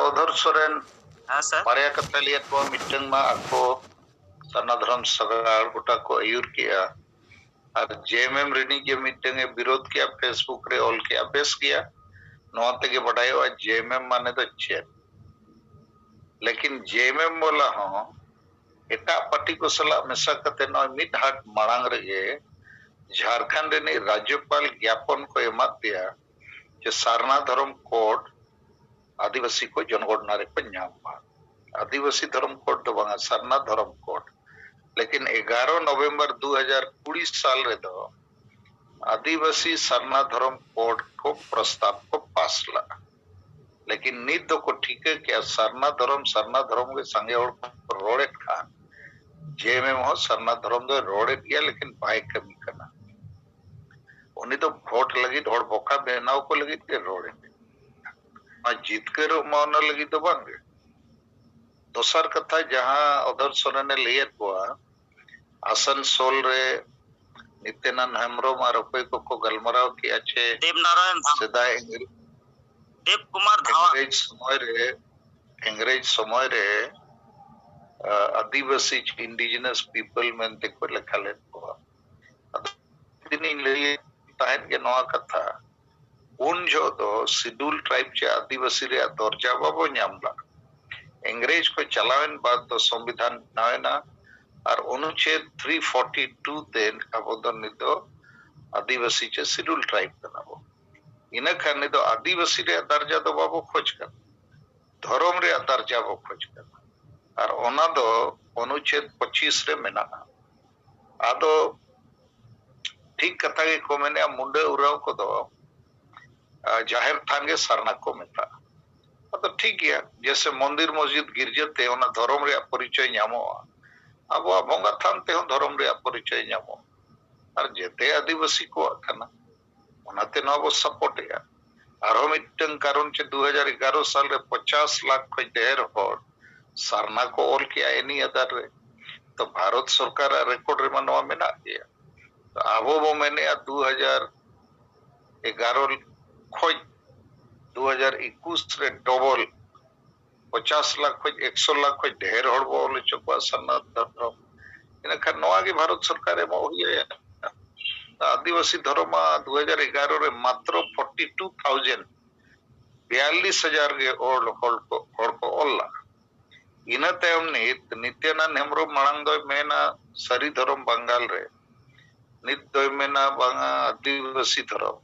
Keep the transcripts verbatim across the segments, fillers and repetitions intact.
ᱚᱫᱷᱚᱨ ᱥᱚᱨᱮᱱ ᱦᱮᱸ ᱥᱟᱨ᱾ ᱵᱟᱨᱭᱟ ᱠᱟᱛᱷᱟ ᱞᱟᱹᱭᱟᱫ ᱠᱚᱣᱟ, ᱢᱤᱫᱴᱟᱝ ᱢᱟ ᱟᱠᱚ ᱥᱟᱨᱱᱟ ᱫᱷᱚᱨᱚᱢ ᱥᱟᱜᱟᱲ ᱜᱚᱴᱟ ᱠᱚ ᱟᱹᱭᱩᱨ ᱠᱮᱜᱼᱟ, ᱟᱨ ᱡᱮ ᱮᱢ ᱮᱢ ᱨᱤᱱᱤᱡ ᱜᱮ ᱢᱤᱫᱴᱟᱝ ᱮ ᱵᱤᱨᱳᱫ ᱠᱮᱜᱼᱟ, Facebook ᱨᱮ ᱚᱞ ᱠᱮᱜᱼᱟ, ᱵᱮᱥ ᱜᱮᱭᱟ, ᱱᱚᱣᱟ ᱛᱮᱜᱮ ᱵᱟᱰᱟᱭᱚᱜᱼᱟ ᱡᱮ ᱮᱢ ᱮᱢ ᱢᱟᱱᱮ ᱫᱚ ᱪᱮᱫ᱾ ᱞᱮᱠᱤᱱ ᱡᱮ ᱮᱢ ᱮᱢ ᱵᱟᱞᱟ ᱦᱚᱸ ᱮᱴᱟᱜ ᱯᱟᱨᱴᱤ ᱠᱚ ᱥᱟᱞᱟᱜ ᱢᱮᱥᱟ ᱠᱟᱛᱮ ᱱᱚᱜᱼᱚᱭ ᱢᱤᱫ ᱦᱟᱴ ᱢᱟᱲᱟᱝ ᱨᱮᱜᱮ ᱡᱷᱟᱲᱠᱷᱚᱸᱰ ᱨᱤᱱᱤᱡ ᱨᱟᱡᱽᱡᱚᱯᱟᱞ ᱜᱮᱯᱚᱱ ᱠᱚ ᱮᱢᱟᱫ ᱫᱮᱭᱟ ᱡᱮ ᱥᱟᱨᱱᱟ ᱫᱷᱚᱨᱚᱢ ᱠᱳᱰ ᱟᱹᱫᱤᱵᱟᱹᱥᱤ ᱠᱚ ᱡᱚᱱᱜᱚᱬᱱᱟ ᱨᱮᱠᱚ ᱧᱟᱢ ᱢᱟ᱾ ᱟᱹᱫᱤᱵᱟᱹᱥᱤ ᱫᱷᱚᱨᱚᱢ ᱠᱳᱰ ᱫᱚ ᱵᱟᱝᱟ, ᱥᱟᱨᱱᱟ ᱫᱷᱚᱨᱚᱢ ᱠᱳᱰ᱾ ᱞᱮᱠᱤᱱ ᱮᱜᱟᱨᱚ ᱱᱚᱵᱷᱮᱢᱵᱚᱨ ᱫᱩ ᱦᱟᱡᱟᱨ ᱠᱩᱲᱤ ᱥᱟᱞ ᱨᱮᱫᱚ ᱟᱹᱫᱤᱵᱟᱹᱥᱤ ᱥᱟᱨᱱᱟ ᱫᱷᱚᱨᱚᱢ ᱠᱳᱰ ᱠᱚ ᱯᱨᱚᱥᱛᱟᱵ ᱠᱚ ᱯᱟᱥ ᱞᱟᱜᱼᱟ᱾ ᱞᱮᱠᱤᱱ ᱱᱤᱛ ᱫᱚᱠᱚ ᱴᱷᱤᱠᱟᱹ ᱠᱮᱜᱼᱟ, ᱥᱟᱨᱱᱟ ᱫᱷᱚᱨᱚᱢ, ᱥᱟᱨᱱᱟ ᱫᱷᱚᱨᱚᱢ ᱜᱮ ᱥᱟᱸᱜᱮ ᱦᱚᱲ ᱠᱚ ᱨᱚᱲᱮᱫ ᱠᱷᱟᱱ ᱡᱮ ᱮᱢ ᱮᱢ ᱦᱚᱸ ᱥᱟᱨᱱᱟ ᱫᱷᱚᱨᱚᱢ ᱫᱚᱭ ᱨᱚᱲᱮᱫ ᱜᱮᱭᱟ, ᱞᱮᱠᱤᱱ ᱵᱟᱭ ᱠᱟᱹᱢᱤ ᱠᱟᱱᱟ᱾ ᱩᱱᱤ ᱫᱚ ᱵᱷᱳᱴ ᱞᱟᱹᱜᱤᱫ, ᱦᱚᱲ ᱵᱚᱠᱟ ᱵᱮᱱᱟᱣ ᱠᱚ ᱞᱟᱹᱜᱤᱫ ᱜᱮ ᱨᱚᱲᱮᱫ᱾ ᱚᱱᱟ ᱡᱤᱛᱠᱟᱹᱨᱚᱜ ᱢᱟ ᱚᱱᱟ ᱞᱟᱹᱜᱤᱫ ᱫᱚ ᱵᱟᱝ ᱜᱮ᱾ ᱫᱚᱥᱟᱨ ᱠᱟᱛᱷᱟ, ᱡᱟᱦᱟᱸ ᱚᱫᱷᱚᱨ ᱥᱚᱨᱮᱱᱮ ᱞᱟᱹᱭᱟᱫ ᱠᱚᱣᱟ, ᱟᱥᱟᱱᱥᱳᱞ ᱨᱮ ᱱᱤᱛᱭᱟᱱᱟᱱᱫ ᱦᱮᱢᱵᱨᱚᱢ ᱟᱨ ᱚᱠᱚᱭ ᱠᱚᱠᱚ ᱜᱟᱞᱢᱟᱨᱟᱣ ᱠᱮᱜᱼᱟ ᱪᱮ ᱫᱮᱵᱱᱟᱨᱟᱭᱚᱱ ᱫᱷᱟᱣᱟ᱾ ᱥᱮᱫᱟᱭ ᱤᱝᱨᱮ-, ᱫᱮᱵ ᱠᱩᱢᱟᱨ ᱫᱷᱟᱣᱟ᱾ ᱤᱝᱨᱮᱡᱽ ᱥᱚᱢᱚᱭ ᱨᱮ, ᱤᱝᱨᱮᱡᱽ ᱥᱚᱢᱚᱭ ᱨᱮ, ᱟ, ᱟᱹᱫᱤᱵᱟᱹᱥᱤ, indigenous people ᱢᱮᱱᱛᱮ ᱠᱚ ᱞᱮᱠᱷᱟ ᱞᱮᱫ ᱠᱚᱣᱟ᱾ ᱟᱫᱚ ᱫᱤᱱᱤᱧ ᱞᱟᱹᱭ ᱛᱟᱦᱮᱸᱫ ᱜᱮ ᱱᱚᱣᱟ ᱠᱟᱛᱷᱟ, ᱩᱱ ᱡᱚᱦᱚᱜ ᱫᱚ schedule tribe ᱪᱮ ᱟᱹᱫᱤᱵᱟᱹᱥᱤ ᱨᱮᱭᱟᱜ ᱫᱚᱨᱡᱟ ᱵᱟᱵᱚ ᱧᱟᱢ ᱞᱮᱫ᱾ ᱤᱝᱨᱮᱡᱽ ᱠᱚ ᱪᱟᱞᱟᱣᱮᱱ ᱵᱟᱫ ᱫᱚ ᱥᱚᱝᱵᱤᱫᱷᱟᱱ ᱵᱮᱱᱟᱣᱮᱱᱟ ᱟᱨ ᱚᱱᱩᱪᱷᱮᱫ three forty two ᱛᱮ ᱟᱵᱚ ᱫᱚ ᱱᱤᱛ ᱫᱚ ᱟᱹᱫᱤᱵᱟᱹᱥᱤ ᱪᱮ schedule tribe ᱠᱟᱱᱟ ᱵᱚ᱾ ᱤᱱᱟᱹ ᱠᱷᱟᱱ ᱱᱤᱛ ᱫᱚ ᱟᱹᱫᱤᱵᱟᱹᱥᱤ ᱨᱮᱭᱟᱜ ᱫᱚᱨᱡᱟ ᱫᱚ ᱵᱟᱵᱚ ᱠᱷᱚᱡᱽ ᱠᱟᱱᱟ, ᱫᱷᱚᱨᱚᱢ ᱨᱮᱭᱟᱜ ᱫᱚᱨᱡᱟ ᱵᱚ ᱠᱷᱚᱡᱽ ᱠᱟᱱᱟ᱾ ᱟᱨ ᱚᱱᱟ ᱫᱚ ᱚᱱᱩᱪᱷᱮᱫ ᱯᱚᱸᱪᱤᱥ ᱨᱮ ᱢᱮᱱᱟᱜᱼᱟ᱾ ᱟᱫᱚ ᱴᱷᱤᱠ ᱠᱟᱛᱷᱟ ᱜᱮᱠᱚ ᱢᱮᱱᱮᱜᱼᱟ, ᱢᱩᱱᱰᱟᱹ ᱩᱨᱟᱣ ᱠᱚᱫᱚ, ᱟ, ᱡᱟᱦᱮᱨ ᱛᱷᱟᱱ ᱜᱮ ᱥᱟᱨᱱᱟ ᱠᱚ ᱢᱮᱛᱟᱜᱼᱟ᱾ ᱟᱫᱚ ᱴᱷᱤᱠ ᱜᱮᱭᱟ, ᱡᱮᱥᱮ ᱢᱚᱱᱫᱤᱨ ᱢᱚᱥᱡᱤᱫ ᱜᱤᱨᱡᱟᱹ ᱛᱮ ᱚᱱᱟ ᱫᱷᱚᱨᱚᱢ ᱨᱮᱭᱟᱜ ᱯᱚᱨᱤᱪᱚᱭ ᱧᱟᱢᱚᱜᱼᱟ, ᱟᱵᱚᱣᱟᱜ ᱵᱚᱸᱜᱟ ᱛᱷᱟᱱ ᱛᱮᱦᱚᱸ ᱫᱷᱚᱨᱚᱢ ᱨᱮᱭᱟᱜ ᱯᱚᱨᱤᱪᱚᱭ ᱧᱟᱢᱚᱜᱼᱟ, ᱟᱨ ᱡᱮᱛᱮ ᱟᱹᱫᱤᱵᱟᱹᱥᱤ ᱠᱚᱣᱟᱜ ᱠᱟᱱᱟ, ᱚᱱᱟᱛᱮ ᱱᱚᱣᱟ ᱵᱚ support ᱮᱜᱼᱟ᱾ ᱟᱨᱦᱚᱸ ᱢᱤᱫᱴᱟᱝ ᱠᱟᱨᱚᱱ ᱪᱮ ᱫᱩ ᱦᱟᱡᱟᱨ ᱮᱜᱟᱨᱚ ᱥᱟᱞ ᱨᱮ ᱯᱚᱧᱪᱟᱥ ᱞᱟᱠᱷ ᱠᱷᱚᱱ ᱰᱷᱮᱨ ᱦᱚᱲ ᱥᱟᱨᱱᱟ ᱠᱚ ᱚᱞ ᱠᱮᱜᱼᱟ any other ᱨᱮ᱾ ᱛᱚ ᱵᱷᱟᱨᱚᱛ ᱥᱚᱨᱠᱟᱨᱟᱜ record ᱨᱮᱢᱟ ᱱᱚᱣᱟ ᱢᱮᱱᱟᱜ ᱜᱮᱭᱟ᱾ ᱛᱚ ᱟᱵᱚ ᱵᱚ ᱢᱮᱱᱮᱜᱼᱟ ᱫᱩ ᱦᱟᱡᱟᱨ ᱮᱜᱟᱨᱚ ᱠᱷᱚᱱ ᱫᱩ ᱦᱟᱡᱟᱨ ᱮᱠᱩᱥ ᱨᱮ double ᱯᱚᱪᱟᱥ ᱞᱟᱠᱷ ᱠᱷᱚᱡ, ᱮᱠᱥᱚ ᱞᱟᱠᱷ ᱠᱷᱚᱡ ᱰᱷᱮᱨ ᱦᱚᱲ ᱵᱚ ᱚᱞ ᱦᱚᱪᱚ ᱠᱚᱣᱟ ᱥᱟᱨᱱᱟ ᱫᱷᱚᱨᱚᱢ᱾ ᱤᱱᱟᱹᱠᱷᱟᱱ ᱱᱚᱣᱟ ᱜᱮ ᱵᱷᱟᱨᱚᱛ ᱥᱚᱨᱠᱟᱨ ᱮᱢᱚᱜ ᱦᱩᱭ ᱟᱭᱟ᱾ ᱟᱹᱫᱤᱵᱟᱹᱥᱤ ᱫᱷᱚᱨᱚᱢ ᱢᱟ ᱫᱩ ᱦᱟᱡᱟᱨ ᱮᱜᱟᱨᱚ ᱨᱮ ᱢᱟᱛᱨᱚ ᱯᱷᱚᱨᱴᱤ ᱴᱩ ᱛᱷᱟᱣᱡᱮᱱᱰ, ᱵᱤᱭᱟᱞᱞᱤᱥ ᱦᱟᱡᱟᱨ ᱜᱮ ᱚᱞ, ᱦᱚᱲ ᱠᱚ, ᱦᱚᱲ ᱠᱚ ᱚᱞ ᱞᱟᱜᱼᱟ᱾ ᱤᱱᱟᱹ ᱛᱟᱭᱚᱢ ᱱᱤᱛ ᱱᱤᱛᱭᱟᱱᱟᱱᱫ ᱦᱮᱢᱵᱨᱚᱢ ᱢᱟᱲᱟᱝ ᱫᱚᱭ ᱢᱮᱱᱟ ᱥᱟᱹᱨᱤ ᱫᱷᱚᱨᱚᱢ ᱵᱟᱝᱜᱟᱞ ᱨᱮ, ᱱᱤᱛ ᱫᱚᱭ ᱢᱮᱱᱟ ᱵᱟᱝᱟ ᱟᱹᱫᱤᱵᱟᱹᱥᱤ ᱫᱷᱚᱨᱚᱢ᱾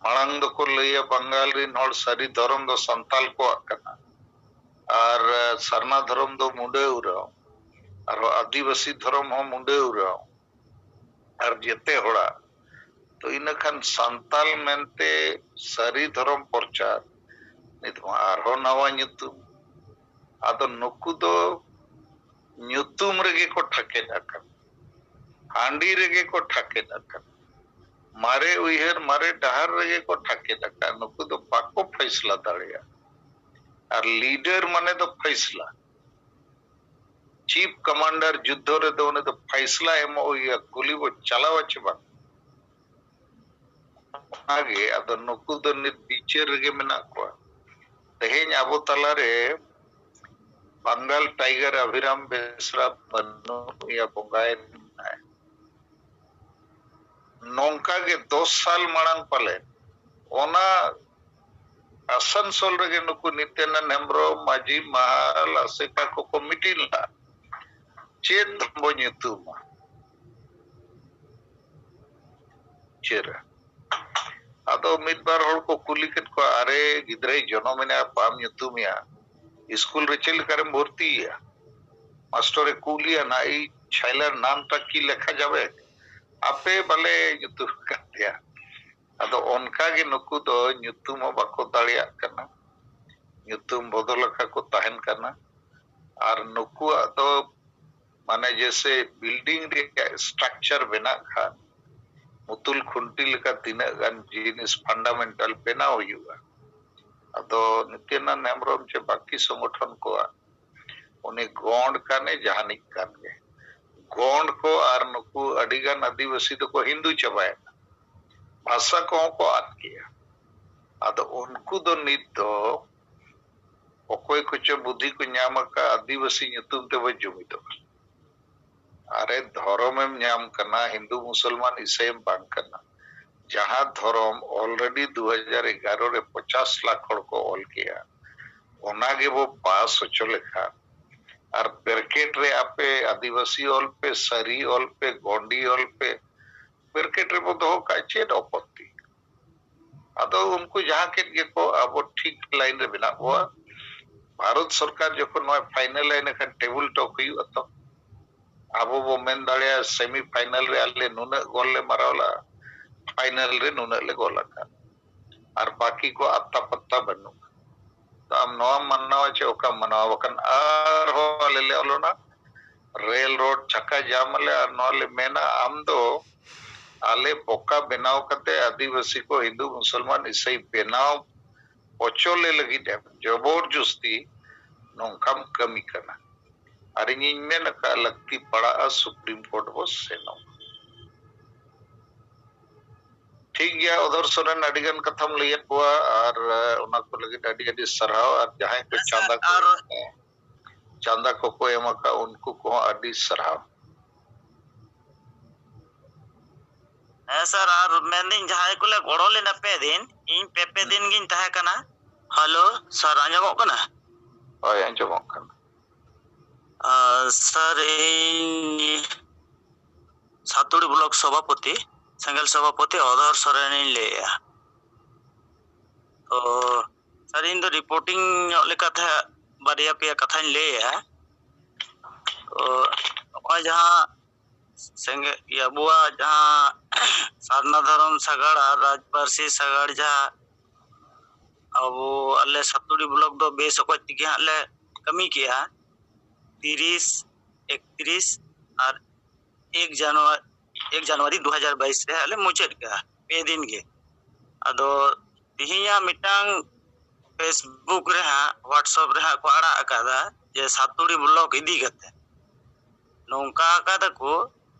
ᱢᱟᱲᱟᱝ ᱫᱚᱠᱚ ᱞᱟᱹᱭᱟ ᱵᱟᱝᱜᱟᱞ ᱨᱤᱱ ᱦᱚᱲ ᱥᱟᱹᱨᱤ ᱫᱷᱚᱨᱚᱢ ᱫᱚ ᱥᱟᱱᱛᱟᱞ ᱠᱚᱣᱟᱜ ᱠᱟᱱᱟ, ᱟᱨ ᱥᱟᱨᱱᱟ ᱫᱷᱚᱨᱚᱢ ᱫᱚ ᱢᱩᱰᱟᱹ ᱩᱨᱟᱣ, ᱟᱨᱦᱚᱸ ᱟᱹᱫᱤᱵᱟᱹᱥᱤ ᱫᱷᱚᱨᱚᱢ ᱦᱚᱸ ᱢᱩᱰᱟᱹ ᱩᱨᱟᱣ, ᱟᱨ ᱡᱮᱛᱮ ᱦᱚᱲᱟᱜ᱾ ᱛᱚ ᱤᱱᱟᱹ ᱠᱷᱟᱱ ᱥᱟᱱᱛᱟᱞ ᱢᱮᱱᱛᱮ ᱥᱟᱹᱨᱤ ᱫᱷᱚᱨᱚᱢ ᱯᱨᱚᱪᱟᱨ ᱱᱤᱛ ᱢᱟ ᱟᱨᱦᱚᱸ ᱱᱟᱣᱟ ᱧᱩᱛᱩᱢ᱾ ᱟᱫᱚ ᱱᱩᱠᱩ ᱫᱚ ᱧᱩᱛᱩᱢ ᱨᱮᱜᱮ ᱠᱚ ᱴᱷᱟᱠᱮᱫ ᱟᱠᱟᱱ, ᱦᱟᱺᱰᱤ ᱨᱮᱜᱮ ᱠᱚ ᱴᱷᱟᱠᱮᱫ ᱟᱠᱟᱱ, ᱢᱟᱨᱮ ᱩᱭᱦᱟᱹᱨ, ᱢᱟᱨᱮ ᱰᱟᱦᱟᱨ ᱨᱮᱜᱮ ᱠᱚ ᱴᱷᱟᱠᱮᱫ ᱟᱠᱟᱱ᱾ ᱱᱩᱠᱩ ᱫᱚ ᱵᱟᱠᱚ ᱯᱷᱟᱭᱥᱞᱟ ᱫᱟᱲᱮᱭᱟᱜᱼᱟ᱾ ᱟᱨ ᱞᱤᱰᱟᱨ ᱢᱟᱱᱮ ᱫᱚ ᱯᱷᱟᱭᱥᱞᱟ᱾ ᱪᱤᱯ ᱠᱟᱢᱟᱱᱰᱟᱨ ᱡᱩᱫᱽᱫᱷᱚ ᱨᱮᱫᱚ ᱩᱱᱤ ᱫᱚ ᱯᱷᱟᱭᱥᱞᱟ ᱮᱢᱚᱜ ᱦᱩᱭᱩᱜᱼᱟ, ᱜᱩᱞᱤ ᱵᱚ ᱪᱟᱞᱟᱣᱟ ᱪᱮ ᱵᱟᱝ᱾ ᱚᱱᱟᱜᱮ ᱟᱫᱚ ᱱᱩᱠᱩ ᱫᱚ ᱱᱤᱛ ᱵᱤᱪᱟᱹᱨ ᱨᱮᱜᱮ ᱢᱮᱱᱟᱜ ᱠᱚᱣᱟ᱾ ᱛᱮᱦᱮᱧ ᱟᱵᱚ ᱛᱟᱞᱟᱨᱮ ᱵᱟᱝᱜᱟᱞ ᱴᱟᱭᱜᱟᱨ ᱟᱵᱷᱤᱨᱟᱢ ᱵᱮᱥᱨᱟ ᱵᱟᱹᱱᱩᱜ ᱮᱭᱟ, ᱵᱚᱸᱜᱟᱭᱮᱱᱟᱭ᱾ ᱱᱚᱝᱠᱟ ᱜᱮ ᱫᱚᱥ ᱥᱟᱞ ᱢᱟᱲᱟᱝ ᱯᱟᱞᱮ ᱚᱱᱟ ᱟᱥᱟᱱᱥᱳᱞ ᱨᱮᱜᱮ ᱱᱩᱠᱩ ᱱᱤᱛᱭᱟᱱᱟᱱᱫ ᱦᱮᱢᱵᱨᱚᱢ, ᱢᱟᱹᱡᱷᱤ ᱢᱟᱦᱟᱞ, ᱟᱥᱮᱠᱟ ᱠᱚᱠᱚ ᱢᱤᱴᱤᱝ ᱞᱮᱫᱟ᱾ ᱪᱮᱫ ᱫᱷᱚᱨᱚᱢ ᱵᱚ ᱧᱩᱛᱩᱢᱟ? ᱪᱮᱫ ᱨᱮ? ᱟᱫᱚ ᱢᱤᱫ ᱵᱟᱨ ᱦᱚᱲ ᱠᱚ ᱠᱩᱞᱤ ᱠᱮᱫ ᱠᱚᱣᱟ, "ᱟᱨᱮ, ᱜᱤᱫᱽᱨᱟᱹᱭ ᱡᱚᱱᱚᱢ ᱮᱱᱟ, ᱵᱟᱢ ᱧᱩᱛᱩᱢᱮᱭᱟ? ᱥᱠᱩᱞ ᱨᱮ ᱪᱮᱫ ᱞᱮᱠᱟᱨᱮᱢ ᱵᱷᱚᱨᱛᱤᱭᱮᱭᱟ?" ᱢᱟᱥᱴᱚᱨᱮ ᱠᱩᱞᱤᱭᱟ ᱱᱟ, "ᱤᱧ ᱪᱷᱟᱭᱞᱟᱨ ᱱᱟᱢ ᱴᱟ ᱠᱤ ᱞᱮᱠᱷᱟ ᱡᱟᱵᱮ?" ᱟᱯᱮ ᱵᱟᱞᱮ ᱧᱩᱛᱩᱢ ᱟᱠᱟᱫ ᱯᱮᱭᱟ᱾ ᱟᱫᱚ ᱚᱱᱠᱟ ᱜᱮ ᱱᱩᱠᱩ ᱫᱚ ᱧᱩᱛᱩᱢ ᱦᱚᱸ ᱵᱟᱠᱚ ᱫᱟᱲᱮᱭᱟᱜ ᱠᱟᱱᱟ, ᱧᱩᱛᱩᱢ ᱵᱚᱫᱚᱞ ᱟᱠᱟ ᱠᱚ ᱛᱟᱦᱮᱱ ᱠᱟᱱᱟ᱾ ᱟᱨ ᱱᱩᱠᱩᱣᱟᱜ ᱫᱚ ᱢᱟᱱᱮ ᱡᱮᱥᱮ ᱵᱤᱞᱰᱤᱝ ᱨᱮᱭᱟᱜ ᱥᱴᱨᱟᱠᱪᱟᱨ ᱵᱮᱱᱟᱜ ᱠᱷᱟᱱ ᱢᱩᱛᱩᱞ ᱠᱷᱩᱱᱴᱤ ᱞᱮᱠᱟ ᱛᱤᱱᱟᱹᱜ ᱜᱟᱱ ᱡᱤᱱᱤᱥ ᱯᱷᱟᱱᱰᱟᱢᱮᱱᱴᱟᱞ ᱵᱮᱱᱟᱣ ᱦᱩᱭᱩᱜᱼᱟ᱾ ᱟᱫᱚ ᱱᱤᱛᱭᱟᱱᱟᱱᱫ ᱦᱮᱢᱵᱨᱚᱢ ᱪᱮ ᱵᱟᱹᱠᱤ ᱥᱚᱝᱜᱚᱴᱷᱚᱱ ᱠᱚᱣᱟᱜ, ᱩᱱᱤ ᱜᱚᱸᱰ ᱠᱟᱱᱮ ᱡᱟᱦᱟᱱᱤᱡ ᱠᱟᱱ ᱜᱮ, ᱜᱚᱸᱰ ᱠᱚ ᱟᱨ ᱱᱩᱠᱩ ᱟᱹᱰᱤᱜᱟᱱ ᱟᱹᱫᱤᱵᱟᱹᱥᱤ ᱫᱚᱠᱚ ᱦᱤᱱᱫᱩ ᱪᱟᱵᱟᱭᱮᱱᱟ, ᱵᱷᱟᱥᱟ ᱠᱚᱦᱚᱸ ᱠᱚ ᱟᱫ ᱠᱮᱜᱼᱟ᱾ ᱟᱫᱚ ᱩᱱᱠᱩ ᱫᱚ ᱱᱤᱛ ᱫᱚ ᱚᱠᱚᱭ ᱠᱚᱪᱚ ᱵᱩᱫᱷᱤ ᱠᱚ ᱧᱟᱢ ᱟᱠᱟᱫ, ᱟᱹᱫᱤᱵᱟᱹᱥᱤ ᱧᱩᱛᱩᱢ ᱛᱮᱵᱚ ᱡᱩᱢᱤᱫᱚᱜ ᱠᱟᱱᱟ᱾ ᱟᱨᱮ, ᱫᱷᱚᱨᱚᱢᱮᱢ ᱧᱟᱢ ᱠᱟᱱᱟ, ᱦᱤᱱᱫᱩ ᱢᱩᱥᱚᱞᱢᱟᱱ ᱤᱥᱟᱹᱭᱮᱢ ᱵᱟᱝ ᱠᱟᱱᱟ, ᱡᱟᱦᱟᱸ ᱫᱷᱚᱨᱚᱢ already ᱫᱩ ᱦᱟᱡᱟᱨ ᱮᱜᱟᱨᱚ ᱨᱮ ᱯᱚᱪᱟᱥ ᱞᱟᱠᱷ ᱦᱚᱲ ᱠᱚ ᱚᱞ ᱠᱮᱜᱼᱟ, ᱚᱱᱟ ᱜᱮᱵᱚ ᱯᱟᱥ ᱦᱚᱪᱚ ᱞᱮᱠᱷᱟᱱ, ᱟᱨ bracket ᱨᱮ ᱟᱯᱮ ᱟᱹᱫᱤᱵᱟᱹᱥᱤ ᱚᱞ ᱯᱮ, ᱥᱟᱹᱨᱤ ᱚᱞ ᱯᱮ, ᱜᱚᱸᱰᱤ ᱚᱞ ᱯᱮ, bracket ᱨᱮᱵᱚ ᱫᱚᱦᱚ ᱠᱟᱜᱼᱟ, ᱪᱮᱫ ᱟᱯᱚᱛᱛᱤ? ᱟᱫᱚ ᱩᱱᱠᱩ ᱡᱟᱦᱟᱸ ᱠᱮᱫ ᱜᱮᱠᱚ, ᱟᱵᱚ ᱴᱷᱤᱠ line ᱨᱮ ᱢᱮᱱᱟᱜ ᱵᱚᱣᱟ᱾ ᱵᱷᱟᱨᱚᱛ ᱥᱚᱨᱠᱟᱨ ᱡᱚᱠᱷᱚᱱ ᱱᱚᱣᱟ final ᱮᱱ ᱠᱷᱟᱱ table talk ᱦᱩᱭᱩᱜᱼᱟ ᱛᱚ᱾ ᱟᱵᱚ ᱵᱚ ᱢᱮᱱ ᱫᱟᱲᱮᱭᱟᱜᱼᱟ, semi final ᱨᱮ ᱟᱞᱮ ᱱᱩᱱᱟᱹᱜ goal ᱞᱮ ᱢᱟᱨᱟᱣ ᱞᱟᱜᱼᱟ, final ᱨᱮ ᱱᱩᱱᱟᱹᱜ ᱞᱮ goal ᱟᱠᱟᱫ, ᱟᱨ ᱵᱟᱹᱠᱤ ᱠᱚ ᱟᱛᱛᱟ ᱯᱟᱛᱛᱟ ᱵᱟᱹᱱᱩᱜᱼᱟ᱾ ᱛᱚ ᱟᱢ ᱱᱚᱣᱟᱢ ᱢᱟᱱᱟᱣᱟ ᱪᱮ ᱚᱠᱟᱢ ᱢᱟᱱᱟᱣᱟ? ᱵᱟᱠᱷᱟᱱ ᱟᱨᱦᱚᱸ ᱟᱞᱮ ᱞᱮ ᱚᱞᱚᱱᱟ, ᱨᱮᱞ ᱨᱳᱰ ᱪᱟᱠᱟ ᱡᱟᱢ ᱟᱞᱮ, ᱟᱨ ᱱᱚᱣᱟ ᱞᱮ ᱢᱮᱱᱟ, ᱟᱢ ᱫᱚ ᱟᱞᱮ ᱵᱚᱠᱟ ᱵᱮᱱᱟᱣ ᱠᱟᱛᱮ ᱟᱹᱫᱤᱵᱟᱹᱥᱤ ᱠᱚ ᱦᱤᱱᱫᱩ ᱢᱩᱥᱚᱞᱢᱟᱱ ᱤᱥᱟᱹᱭ ᱵᱮᱱᱟᱣ ᱦᱚᱪᱚ ᱞᱮ ᱞᱟᱹᱜᱤᱫ ᱮᱢ ᱡᱚᱵᱚᱨ ᱡᱚᱥᱛᱤ ᱱᱚᱝᱠᱟᱢ ᱠᱟᱹᱢᱤ ᱠᱟᱱᱟ᱾ ᱟᱨ ᱤᱧᱤᱧ ᱢᱮᱱ ᱟᱠᱟᱫ, ᱞᱟᱹᱠᱛᱤ ᱯᱟᱲᱟᱜᱼᱟ, Supreme Court ᱵᱚ ᱥᱮᱱᱚᱜᱼᱟ᱾ ᱴᱷᱤᱠ ᱜᱮᱭᱟ, ᱚᱫᱷᱚᱨ ᱥᱚᱨᱮᱱ, ᱟᱹᱰᱤ ᱜᱟᱱ ᱠᱟᱛᱷᱟᱢ ᱞᱟᱹᱭᱟᱫ ᱠᱚᱣᱟ, ᱟᱨ, ᱮ, ᱚᱱᱟ ᱠᱚ ᱞᱟᱹᱜᱤᱫ ᱟᱹᱰᱤ ᱟᱹᱰᱤ ᱥᱟᱨᱦᱟᱣ᱾ ᱟᱨ ᱡᱟᱦᱟᱸᱭ ᱠᱚ ᱦᱮᱸ, ᱥᱟᱨ, ᱪᱟᱸᱫᱟ ᱠᱚ, ᱟᱨ ᱦᱮᱸ, ᱪᱟᱸᱫᱟ ᱠᱚᱠᱚ ᱮᱢ ᱟᱠᱟᱫ, ᱩᱱᱠᱩ ᱠᱚᱦᱚᱸ ᱟᱹᱰᱤ ᱥᱟᱨᱦᱟᱣ᱾ ᱦᱮᱸ ᱥᱟᱨ, ᱟᱨ ᱢᱮᱱᱫᱟᱹᱧ, ᱡᱟᱦᱟᱸᱭ ᱠᱚᱞᱮ ᱜᱚᱲᱚ ᱞᱮᱱᱟ ᱯᱮ ᱫᱤᱱ, ᱤᱧ ᱯᱮ ᱯᱮ ᱫᱤᱱ ᱜᱤᱧ ᱛᱟᱦᱮᱸ ᱠᱟᱱᱟ᱾ ᱦᱮᱞᱳ ᱥᱟᱨ, ᱟᱸᱡᱚᱢᱚᱜ ᱠᱟᱱᱟ? ᱦᱳᱭ, ᱟᱸᱡᱚᱢᱚᱜ ᱠᱟᱱᱟ᱾ ᱟᱨ ᱥᱟᱨ, ᱤᱧ ᱥᱟᱛᱩᱲᱤ ᱵᱞᱚᱠ ᱥᱚᱵᱷᱟᱯᱚᱛᱤ, ᱥᱮᱸᱜᱮᱞ ᱥᱚᱵᱷᱟᱯᱚᱛᱤ ᱚᱫᱷᱚᱨ ᱥᱚᱨᱮᱱᱤᱧ ᱞᱟᱹᱭᱮᱜᱼᱟ᱾ ᱛᱚ ᱥᱟᱨ, ᱤᱧ ᱫᱚ ᱨᱤᱯᱳᱨᱴᱤᱝ ᱧᱚᱜ ᱞᱮᱠᱟᱛᱮ ᱦᱟᱸᱜ ᱵᱟᱨᱭᱟ ᱯᱮᱭᱟ ᱠᱟᱛᱷᱟᱧ ᱞᱟᱹᱭᱮᱜᱼᱟ᱾ ᱛᱚ ᱱᱚᱜᱼᱚᱭ ᱡᱟᱦᱟᱸ ᱥᱮᱸᱜᱮ-, ᱤᱭᱟᱹ, ᱟᱵᱚᱣᱟᱜ ᱡᱟᱦᱟᱸ ᱥᱟᱨᱱᱟ ᱫᱷᱚᱨᱚᱢ ᱥᱟᱜᱟᱲ ᱟᱨ ᱨᱟᱡᱽ ᱯᱟᱹᱨᱥᱤ ᱥᱟᱜᱟᱲ, ᱡᱟᱦᱟᱸ ᱟᱵᱚ ᱟᱞᱮ ᱥᱟᱛᱩᱲᱤ ᱵᱞᱚᱠ ᱫᱚ ᱵᱮᱥ ᱚᱠᱚᱡ ᱛᱮᱜᱮ ᱦᱟᱸᱜ ᱞᱮ ᱠᱟᱹᱢᱤ ᱠᱮᱜᱼᱟ᱾ ᱛᱤᱨᱤᱥ, ᱮᱠᱛᱨᱤᱥ ᱟᱨ ᱮᱠ ᱡᱟᱱᱩᱣᱟᱨᱤ, ᱮᱠ ᱡᱟᱱᱩᱣᱟᱨᱤ ᱫᱩ ᱦᱟᱡᱟᱨ ᱵᱟᱭᱤᱥ ᱨᱮ ᱦᱟᱸᱜ ᱞᱮ ᱢᱩᱪᱟᱹᱫ ᱠᱮᱜᱼᱟ, ᱯᱮ ᱫᱤᱱ ᱜᱮ᱾ ᱟᱫᱚ ᱛᱤᱦᱤᱧᱟᱜ ᱢᱤᱫᱴᱟᱝ Facebook ᱨᱮ ᱦᱟᱸᱜ, WhatsApp ᱨᱮ ᱦᱟᱸᱜ ᱠᱚ ᱟᱲᱟᱜ ᱟᱠᱟᱫᱟ ᱡᱮ ᱥᱟᱛᱩᱲᱤ ᱵᱞᱚᱠ ᱤᱫᱤ ᱠᱟᱛᱮ ᱱᱚᱝᱠᱟ ᱟᱠᱟᱫᱟ ᱠᱚ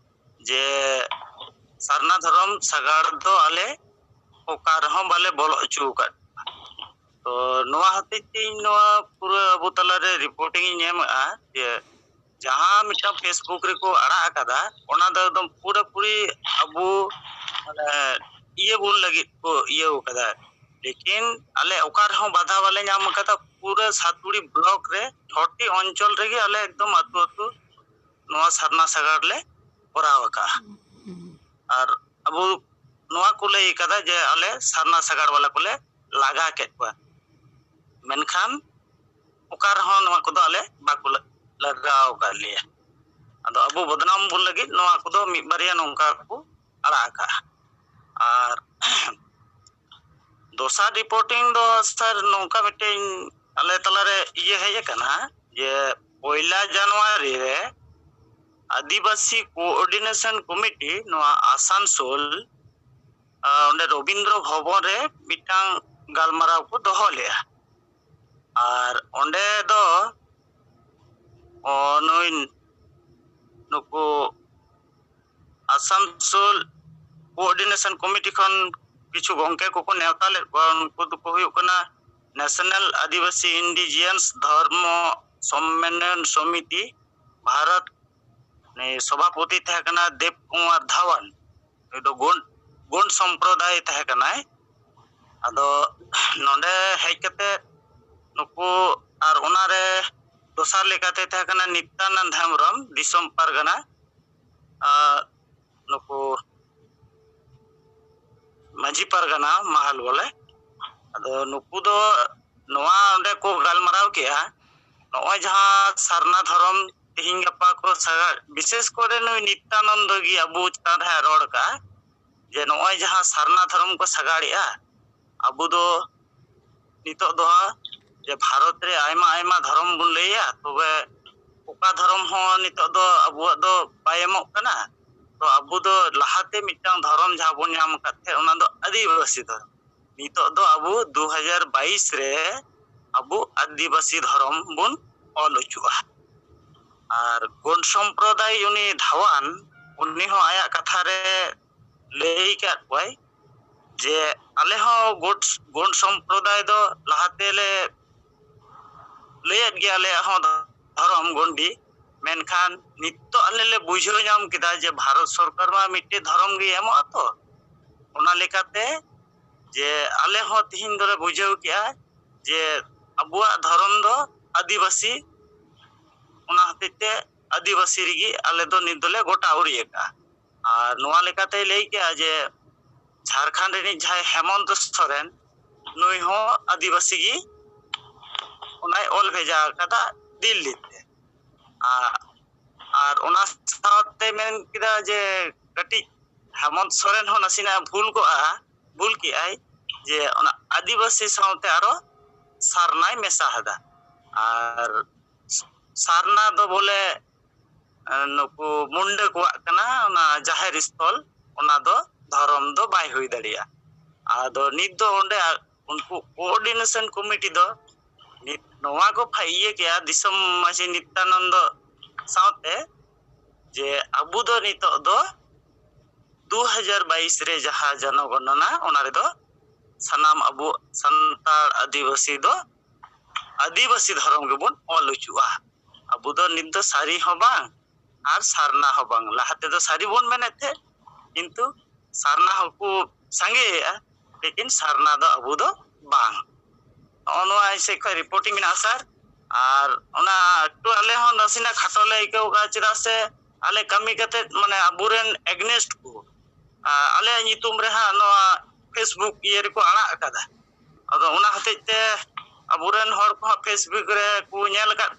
ᱡᱮ ᱥᱟᱨᱱᱟ ᱫᱷᱚᱨᱚᱢ ᱥᱟᱜᱟᱲ ᱫᱚ ᱟᱞᱮ ᱚᱠᱟ ᱨᱮᱦᱚᱸ ᱵᱟᱞᱮ ᱵᱚᱞᱚ ᱦᱚᱪᱚ ᱟᱠᱟᱫ ᱠᱚᱣᱟ᱾ ᱛᱚ ᱱᱚᱣᱟ ᱦᱚᱛᱮᱡ ᱛᱮ ᱤᱧ ᱱᱚᱣᱟ ᱯᱩᱨᱟᱹ ᱟᱵᱚ ᱛᱟᱞᱟᱨᱮ ᱨᱤᱯᱳᱨᱴᱤᱝ ᱤᱧ ᱮᱢ ᱮᱫᱼᱟ ᱡᱮ ᱡᱟᱦᱟᱸ ᱢᱤᱫᱴᱟᱝ ᱯᱷᱮᱥᱵᱩᱠ ᱨᱮᱠᱚ ᱟᱲᱟᱜ ᱟᱠᱟᱫᱟ, ᱚᱱᱟ ᱫᱚ ᱮᱠᱫᱚᱢ ᱯᱩᱨᱟᱹᱯᱩᱨᱤ ᱟᱵᱚ ᱢᱟᱱᱮ ᱤᱭᱟᱹ ᱵᱚᱱ ᱞᱟᱹᱜᱤᱫ ᱠᱚ ᱤᱭᱟᱹ ᱟᱠᱟᱫᱟ᱾ ᱞᱮᱠᱤᱱ ᱟᱞᱮ ᱚᱠᱟ ᱨᱮᱦᱚᱸ ᱵᱟᱫᱷᱟ ᱵᱟᱞᱮ ᱧᱟᱢ ᱟᱠᱟᱫᱟ᱾ ᱯᱩᱨᱟᱹ ᱥᱟᱛᱩᱲᱤ ᱵᱞᱚᱠ ᱨᱮ ᱪᱷᱚᱴᱤ ᱚᱧᱪᱚᱞ ᱨᱮᱜᱮ ᱟᱞᱮ ᱮᱠᱫᱚᱢ ᱟᱹᱛᱩ ᱟᱹᱛᱩ ᱱᱚᱣᱟ ᱥᱟᱨᱱᱟ ᱥᱟᱜᱟᱲ ᱞᱮ ᱠᱚᱨᱟᱣ ᱟᱠᱟᱫᱼᱟ᱾ ᱟᱨ ᱟᱵᱚ ᱱᱚᱣᱟ ᱠᱚ ᱞᱟᱹᱭ ᱟᱠᱟᱫᱟ ᱡᱮ ᱟᱞᱮ ᱥᱟᱨᱱᱟ ᱥᱟᱜᱟᱲ ᱵᱟᱞᱟ ᱠᱚᱞᱮ ᱞᱟᱜᱟ ᱠᱮᱫ ᱠᱚᱣᱟ, ᱢᱮᱱᱠᱷᱟᱱ ᱚᱠᱟ ᱨᱮᱦᱚᱸ ᱱᱚᱣᱟ ᱠᱚᱫᱚ ᱟᱞᱮ ᱵᱟᱠᱚ ᱞᱟ-, ᱞᱟᱜᱟᱣ ᱟᱠᱟᱫ ᱞᱮᱭᱟ᱾ ᱟᱫᱚ ᱟᱵᱚ ᱵᱚᱫᱱᱟᱢ ᱵᱚᱱ ᱞᱟᱹᱜᱤᱫ ᱱᱚᱣᱟ ᱠᱚᱫᱚ ᱢᱤᱫ ᱵᱟᱨᱭᱟ ᱱᱚᱝᱠᱟ ᱠᱚ ᱟᱲᱟᱜ ᱟᱠᱟᱫᱼᱟ᱾ ᱟᱨ ᱫᱚᱥᱟᱨ ᱨᱤᱯᱳᱨᱴᱤᱝ ᱫᱚ ᱥᱟᱨ ᱱᱚᱝᱠᱟ ᱢᱤᱫᱴᱮᱱ ᱟᱞᱮ ᱛᱟᱞᱟᱨᱮ ᱤᱭᱟᱹ ᱦᱮᱡ ᱟᱠᱟᱱᱟ ᱡᱮ ᱯᱚᱭᱞᱟ ᱡᱟᱱᱩᱣᱟᱨᱤ ᱨᱮ ᱟᱹᱫᱤᱵᱟᱹᱥᱤ ᱠᱳᱚᱨᱰᱤᱱᱮᱥᱚᱱ ᱠᱚᱢᱤᱴᱤ ᱱᱚᱣᱟ ᱟᱥᱟᱱᱥᱳᱞ, ᱟᱨ ᱚᱸᱰᱮ ᱨᱚᱵᱤᱱᱫᱨᱚ ᱵᱷᱚᱵᱚᱱ ᱨᱮ ᱢᱤᱫᱴᱟᱝ ᱜᱟᱞᱢᱟᱨᱟᱣ ᱠᱚ ᱫᱚᱦᱚ ᱞᱮᱫᱼᱟ᱾ ᱟᱨ ᱚᱸᱰᱮ ᱫᱚ ᱚ, ᱱᱩᱭ ᱱᱩᱠᱩ ᱟᱥᱟᱱᱥᱳᱞ ᱠᱳᱚᱨᱰᱤᱱᱮᱥᱚᱱ ᱠᱚᱢᱤᱴᱤ ᱠᱷᱚᱱ ᱠᱤᱪᱷᱩ ᱜᱚᱝᱠᱮ ᱠᱚᱠᱚ ᱱᱮᱣᱛᱟ ᱞᱮᱫ ᱠᱚᱣᱟ᱾ ᱩᱱᱠᱩ ᱫᱚᱠᱚ ᱦᱩᱭᱩᱜ ᱠᱟᱱᱟ ᱱᱮᱥᱱᱟᱞ ᱟᱹᱫᱤᱵᱟᱹᱥᱤ ᱤᱱᱰᱤᱡᱤᱭᱟᱱᱥ ᱫᱷᱚᱨᱢᱚ ᱥᱚᱢᱢᱮᱞᱚᱱ ᱥᱚᱢᱤᱛᱤ ᱵᱷᱟᱨᱚᱛ, ᱩᱱᱤ ᱥᱚᱵᱷᱟᱯᱚᱛᱤ ᱛᱟᱦᱮᱸ ᱠᱟᱱᱟ ᱫᱮᱵ ᱠᱩᱢᱟᱨ ᱫᱷᱟᱣᱟᱱ᱾ ᱩᱱᱤ ᱫᱚ ᱜᱳᱱᱰ, ᱜᱳᱱᱰ ᱥᱚᱢᱯᱨᱚᱫᱟᱭ ᱛᱟᱦᱮᱸ ᱠᱟᱱᱟᱭ᱾ ᱟᱫᱚ ᱱᱚᱰᱮ ᱦᱮᱡ ᱠᱟᱛᱮ ᱱᱩᱠᱩ, ᱟᱨ ᱚᱱᱟᱨᱮ ᱫᱚᱥᱟᱨ ᱞᱮᱠᱟᱛᱮ ᱛᱟᱦᱮᱸ ᱠᱟᱱᱟ ᱱᱤᱛᱭᱟᱱᱟᱱᱫ ᱦᱮᱢᱵᱨᱚᱢ, ᱫᱤᱥᱚᱢ ᱯᱟᱨᱜᱟᱱᱟ, ᱟᱨ ᱱᱩᱠᱩ ᱢᱟᱹᱡᱷᱤ ᱯᱟᱨᱜᱟᱱᱟ ᱢᱟᱦᱟᱞ ᱵᱚᱞᱮ᱾ ᱟᱫᱚ ᱱᱩᱠᱩ ᱫᱚ ᱱᱚᱣᱟ ᱚᱸᱰᱮ ᱠᱚ ᱜᱟᱞᱢᱟᱨᱟᱣ ᱠᱮᱜᱼᱟ, ᱱᱚᱜᱼᱚᱭ ᱡᱟᱦᱟᱸ ᱥᱟᱨᱱᱟ ᱫᱷᱚᱨᱚᱢ ᱛᱮᱦᱮᱧ ᱜᱟᱯᱟ ᱠᱚ ᱥᱟᱜᱟᱲ, ᱵᱤᱥᱮᱥ ᱠᱚᱨᱮ ᱱᱩᱭ ᱱᱤᱛᱭᱟᱱᱚᱱᱫᱚ ᱜᱮ ᱟᱵᱚ ᱪᱮᱛᱟᱱ ᱨᱮ ᱦᱟᱸᱜ ᱨᱚᱲ ᱠᱟᱜᱼᱟ ᱡᱮ ᱱᱚᱜᱼᱚᱭ ᱡᱟᱦᱟᱸ ᱥᱟᱨᱱᱟ ᱫᱷᱚᱨᱚᱢ ᱠᱚ ᱥᱟᱜᱟᱲᱮᱜᱼᱟ, ᱟᱵᱚ ᱫᱚ ᱱᱤᱛᱚᱜ ᱫᱚ ᱦᱟᱸᱜ ᱡᱮ ᱵᱷᱟᱨᱚᱛ ᱨᱮ ᱟᱭᱢᱟ ᱟᱭᱢᱟ ᱫᱷᱚᱨᱚᱢ ᱵᱚᱱ ᱞᱟᱹᱭᱟ, ᱛᱚᱵᱮ ᱚᱠᱟ ᱫᱷᱚᱨᱚᱢ ᱦᱚᱸ ᱱᱤᱛᱚᱜ ᱫᱚ ᱟᱵᱚᱣᱟᱜ ᱫᱚ ᱵᱟᱭ ᱮᱢᱚᱜ ᱠᱟᱱᱟ᱾ ᱛᱚ ᱟᱵᱚ ᱫᱚ ᱞᱟᱦᱟᱛᱮ ᱢᱤᱫᱴᱟᱝ ᱫᱷᱚᱨᱚᱢ ᱡᱟᱦᱟᱸ ᱵᱚᱱ ᱧᱟᱢ ᱟᱠᱟᱫ ᱛᱟᱦᱮᱸᱫ, ᱚᱱᱟ ᱫᱚ ᱟᱹᱫᱤᱵᱟᱹᱥᱤ ᱫᱷᱚᱨᱚᱢ᱾ ᱱᱤᱛᱚᱜ ᱫᱚ ᱟᱵᱚ ᱫᱩ ᱦᱟᱡᱟᱨ ᱵᱟᱭᱤᱥ ᱨᱮ ᱟᱵᱚ ᱟᱹᱫᱤᱵᱟᱹᱥᱤ ᱫᱷᱚᱨᱚᱢ ᱵᱚᱱ ᱚᱞ ᱚᱪᱚᱜᱼᱟ᱾ ᱟᱨ ᱜᱳᱱᱰ ᱥᱚᱢᱯᱨᱚᱫᱟᱭ ᱩᱱᱤ ᱫᱷᱟᱣᱟᱱ, ᱩᱱᱤ ᱦᱚᱸ ᱟᱭᱟᱜ ᱠᱟᱛᱷᱟ ᱨᱮ ᱞᱟᱹᱭ ᱟᱠᱟᱫ ᱠᱚᱣᱟᱭ ᱡᱮ ᱟᱞᱮ ᱦᱚᱸ ᱜᱚᱰ ᱜᱚᱸᱰ ᱥᱚᱢᱯᱨᱚᱫᱟᱭ ᱫᱚ ᱞᱟᱦᱟᱛᱮ ᱞᱮ ᱞᱟᱹᱭᱮᱫ ᱜᱮᱭᱟ, ᱟᱞᱮᱭᱟᱜ ᱦᱚᱸ ᱫᱷᱚᱨᱚᱢ ᱜᱚᱸᱰᱤ᱾ ᱢᱮᱱᱠᱷᱟᱱ ᱱᱤᱛᱚᱜ ᱟᱞᱮ ᱞᱮ ᱵᱩᱡᱷᱟᱹᱣ ᱧᱟᱢ ᱠᱮᱫᱟ ᱡᱮ ᱵᱷᱟᱨᱚᱛ ᱥᱚᱨᱠᱟᱨ ᱢᱟ ᱢᱤᱫᱴᱮᱡ ᱫᱷᱚᱨᱚᱢ ᱜᱮ ᱮᱢᱚᱜᱼᱟ ᱛᱚ᱾ ᱚᱱᱟ ᱞᱮᱠᱟᱛᱮ ᱡᱮ ᱟᱞᱮ ᱦᱚᱸ ᱛᱤᱦᱤᱧ ᱫᱚᱞᱮ ᱵᱩᱡᱷᱟᱹᱣ ᱠᱮᱜᱼᱟ ᱡᱮ ᱟᱵᱚᱣᱟᱜ ᱫᱷᱚᱨᱚᱢ ᱫᱚ ᱟᱹᱫᱤᱵᱟᱹᱥᱤ, ᱚᱱᱟ ᱦᱚᱛᱮᱡ ᱛᱮ ᱟᱹᱫᱤᱵᱟᱹᱥᱤ ᱨᱮᱜᱮ ᱟᱞᱮ ᱫᱚ ᱱᱤᱛ ᱫᱚᱞᱮ ᱜᱚᱴᱟ ᱩᱨᱤᱡ ᱟᱠᱟᱜᱼᱟ᱾ ᱟᱨ ᱱᱚᱣᱟ ᱞᱮᱠᱟᱛᱮᱭ ᱞᱟᱹᱭ ᱠᱮᱜᱼᱟ ᱡᱮ ᱡᱷᱟᱲᱠᱷᱚᱸᱰ ᱨᱤᱱᱤᱡ ᱡᱟᱦᱟᱸᱭ ᱦᱮᱢᱚᱱᱛ ᱥᱚᱨᱮᱱ, ᱱᱩᱭ ᱦᱚᱸ ᱟᱹᱫᱤᱵᱟᱹᱥᱤ ᱜᱮ, ᱚᱱᱟᱭ ᱚᱞ ᱵᱷᱮᱡᱟ ᱟᱠᱟᱫᱟ ᱫᱤᱞᱞᱤ ᱛᱮ᱾ ᱟᱨ, ᱟᱨ ᱚᱱᱟ ᱥᱟᱶᱛᱮ ᱢᱮᱱ ᱠᱮᱫᱟ ᱡᱮ ᱠᱟᱹᱴᱤᱡ ᱦᱮᱢᱚᱱᱛ ᱥᱚᱨᱮᱱ ᱦᱚᱸ ᱱᱟᱥᱮᱱᱟᱜ ᱵᱷᱩᱞ ᱠᱚᱜᱼᱟ, ᱵᱷᱩᱞ ᱠᱮᱜᱼᱟᱭ ᱡᱮ ᱚᱱᱟ ᱟᱹᱫᱤᱵᱟᱹᱥᱤ ᱥᱟᱶᱛᱮ ᱟᱨᱚ ᱥᱟᱨᱱᱟᱭ ᱢᱮᱥᱟ ᱟᱫᱟ᱾ ᱟᱨ ᱥᱟᱨᱱᱟ ᱫᱚ ᱵᱚᱞᱮ ᱱᱩᱠᱩ ᱢᱩᱱᱰᱟᱹ ᱠᱚᱣᱟᱜ ᱠᱟᱱᱟ, ᱚᱱᱟ ᱡᱟᱦᱮᱨ ᱥᱛᱷᱚᱞ, ᱚᱱᱟ ᱫᱚ ᱫᱷᱚᱨᱚᱢ ᱫᱚ ᱵᱟᱭ ᱦᱩᱭ ᱫᱟᱲᱮᱭᱟᱜᱼᱟ᱾ ᱟᱫᱚ ᱱᱤᱛ ᱫᱚ ᱚᱸᱰᱮ ᱩᱱᱠᱩ ᱠᱳᱚᱨᱰᱤᱱᱮᱥᱚᱱ ᱠᱚᱢᱤᱴᱤ ᱫᱚ ᱱᱤᱛ ᱱᱚᱣᱟ ᱠᱚ ᱯᱷᱟ- ᱤᱭᱟᱹ ᱠᱮᱜᱼᱟ ᱫᱤᱥᱚᱢ ᱢᱟᱹᱡᱷᱤ ᱱᱤᱛᱭᱟᱱᱚᱱᱫᱚ ᱥᱟᱶᱛᱮ, ᱡᱮ ᱟᱵᱚ ᱫᱚ ᱱᱤᱛᱚᱜ ᱫᱚ ᱫᱩ ᱦᱟᱡᱟᱨ ᱵᱟᱭᱤᱥ ᱨᱮ ᱡᱟᱦᱟᱸ ᱡᱚᱱᱚᱜᱚᱱᱚᱱᱟ, ᱚᱱᱟ ᱨᱮᱫᱚ ᱥᱟᱱᱟᱢ ᱟᱵᱚ ᱥᱟᱱᱛᱟᱲ ᱟᱹᱫᱤᱵᱟᱹᱥᱤ ᱫᱚ ᱟᱹᱫᱤᱵᱟᱹᱥᱤ ᱫᱷᱚᱨᱚᱢ ᱜᱮᱵᱚᱱ ᱚᱞ ᱦᱚᱪᱚᱜᱼᱟ᱾ ᱟᱵᱚ ᱫᱚ ᱱᱤᱛ ᱫᱚ ᱥᱟᱹᱨᱤ ᱦᱚᱸ ᱵᱟᱝ ᱟᱨ ᱥᱟᱨᱱᱟ ᱦᱚᱸ ᱵᱟᱝ᱾ ᱞᱟᱦᱟ ᱛᱮᱫᱚ ᱥᱟᱹᱨᱤ ᱵᱚᱱ ᱢᱮᱱᱮᱫ ᱛᱟᱦᱮᱸᱫ, ᱠᱤᱱᱛᱩ ᱥᱟᱨᱱᱟ ᱦᱚᱸᱠᱚ ᱥᱟᱸᱜᱮᱭᱮᱜᱼᱟ, ᱞᱮᱠᱤᱱ ᱥᱟᱨᱱᱟ ᱫᱚ ᱟᱵᱚ ᱫᱚ ᱵᱟᱝ᱾ ᱱᱚᱜᱼᱚ ᱱᱚᱣᱟ ᱤᱧ ᱥᱮᱫ ᱠᱷᱚᱱ ᱨᱤᱯᱳᱨᱴᱤᱝ ᱢᱮᱱᱟᱜᱼᱟ ᱥᱟᱨ᱾ ᱟᱨ ᱚᱱᱟ ᱮᱠᱴᱩ ᱟᱞᱮ ᱦᱚᱸ ᱱᱟᱥᱮᱱᱟᱜ ᱠᱷᱟᱴᱚ ᱞᱮ ᱟᱹᱭᱠᱟᱹᱣ ᱠᱟᱜᱼᱟ, ᱪᱮᱫᱟᱜ ᱥᱮ ᱟᱞᱮ ᱠᱟᱹᱢᱤ ᱠᱟᱛᱮ ᱢᱟᱱᱮ ᱟᱵᱚᱨᱮᱱ ᱮᱜᱱᱮᱥᱴ ᱠᱚ ᱟᱞᱮᱭᱟᱜ ᱧᱩᱛᱩᱢ ᱨᱮ ᱦᱟᱸᱜ ᱱᱚᱣᱟ ᱯᱷᱮᱥᱵᱩᱠ ᱤᱭᱟᱹ ᱨᱮᱠᱚ ᱟᱲᱟᱜ ᱟᱠᱟᱫᱟ᱾ ᱟᱫᱚ ᱚᱱᱟ ᱦᱚᱛᱮᱡ ᱛᱮ ᱟᱵᱚᱨᱮᱱ ᱦᱚᱲ ᱠᱚᱦᱚᱸ ᱯᱷᱮᱥᱵᱩᱠ ᱨᱮ ᱠᱚ ᱧᱮᱞ ᱟᱠᱟᱫ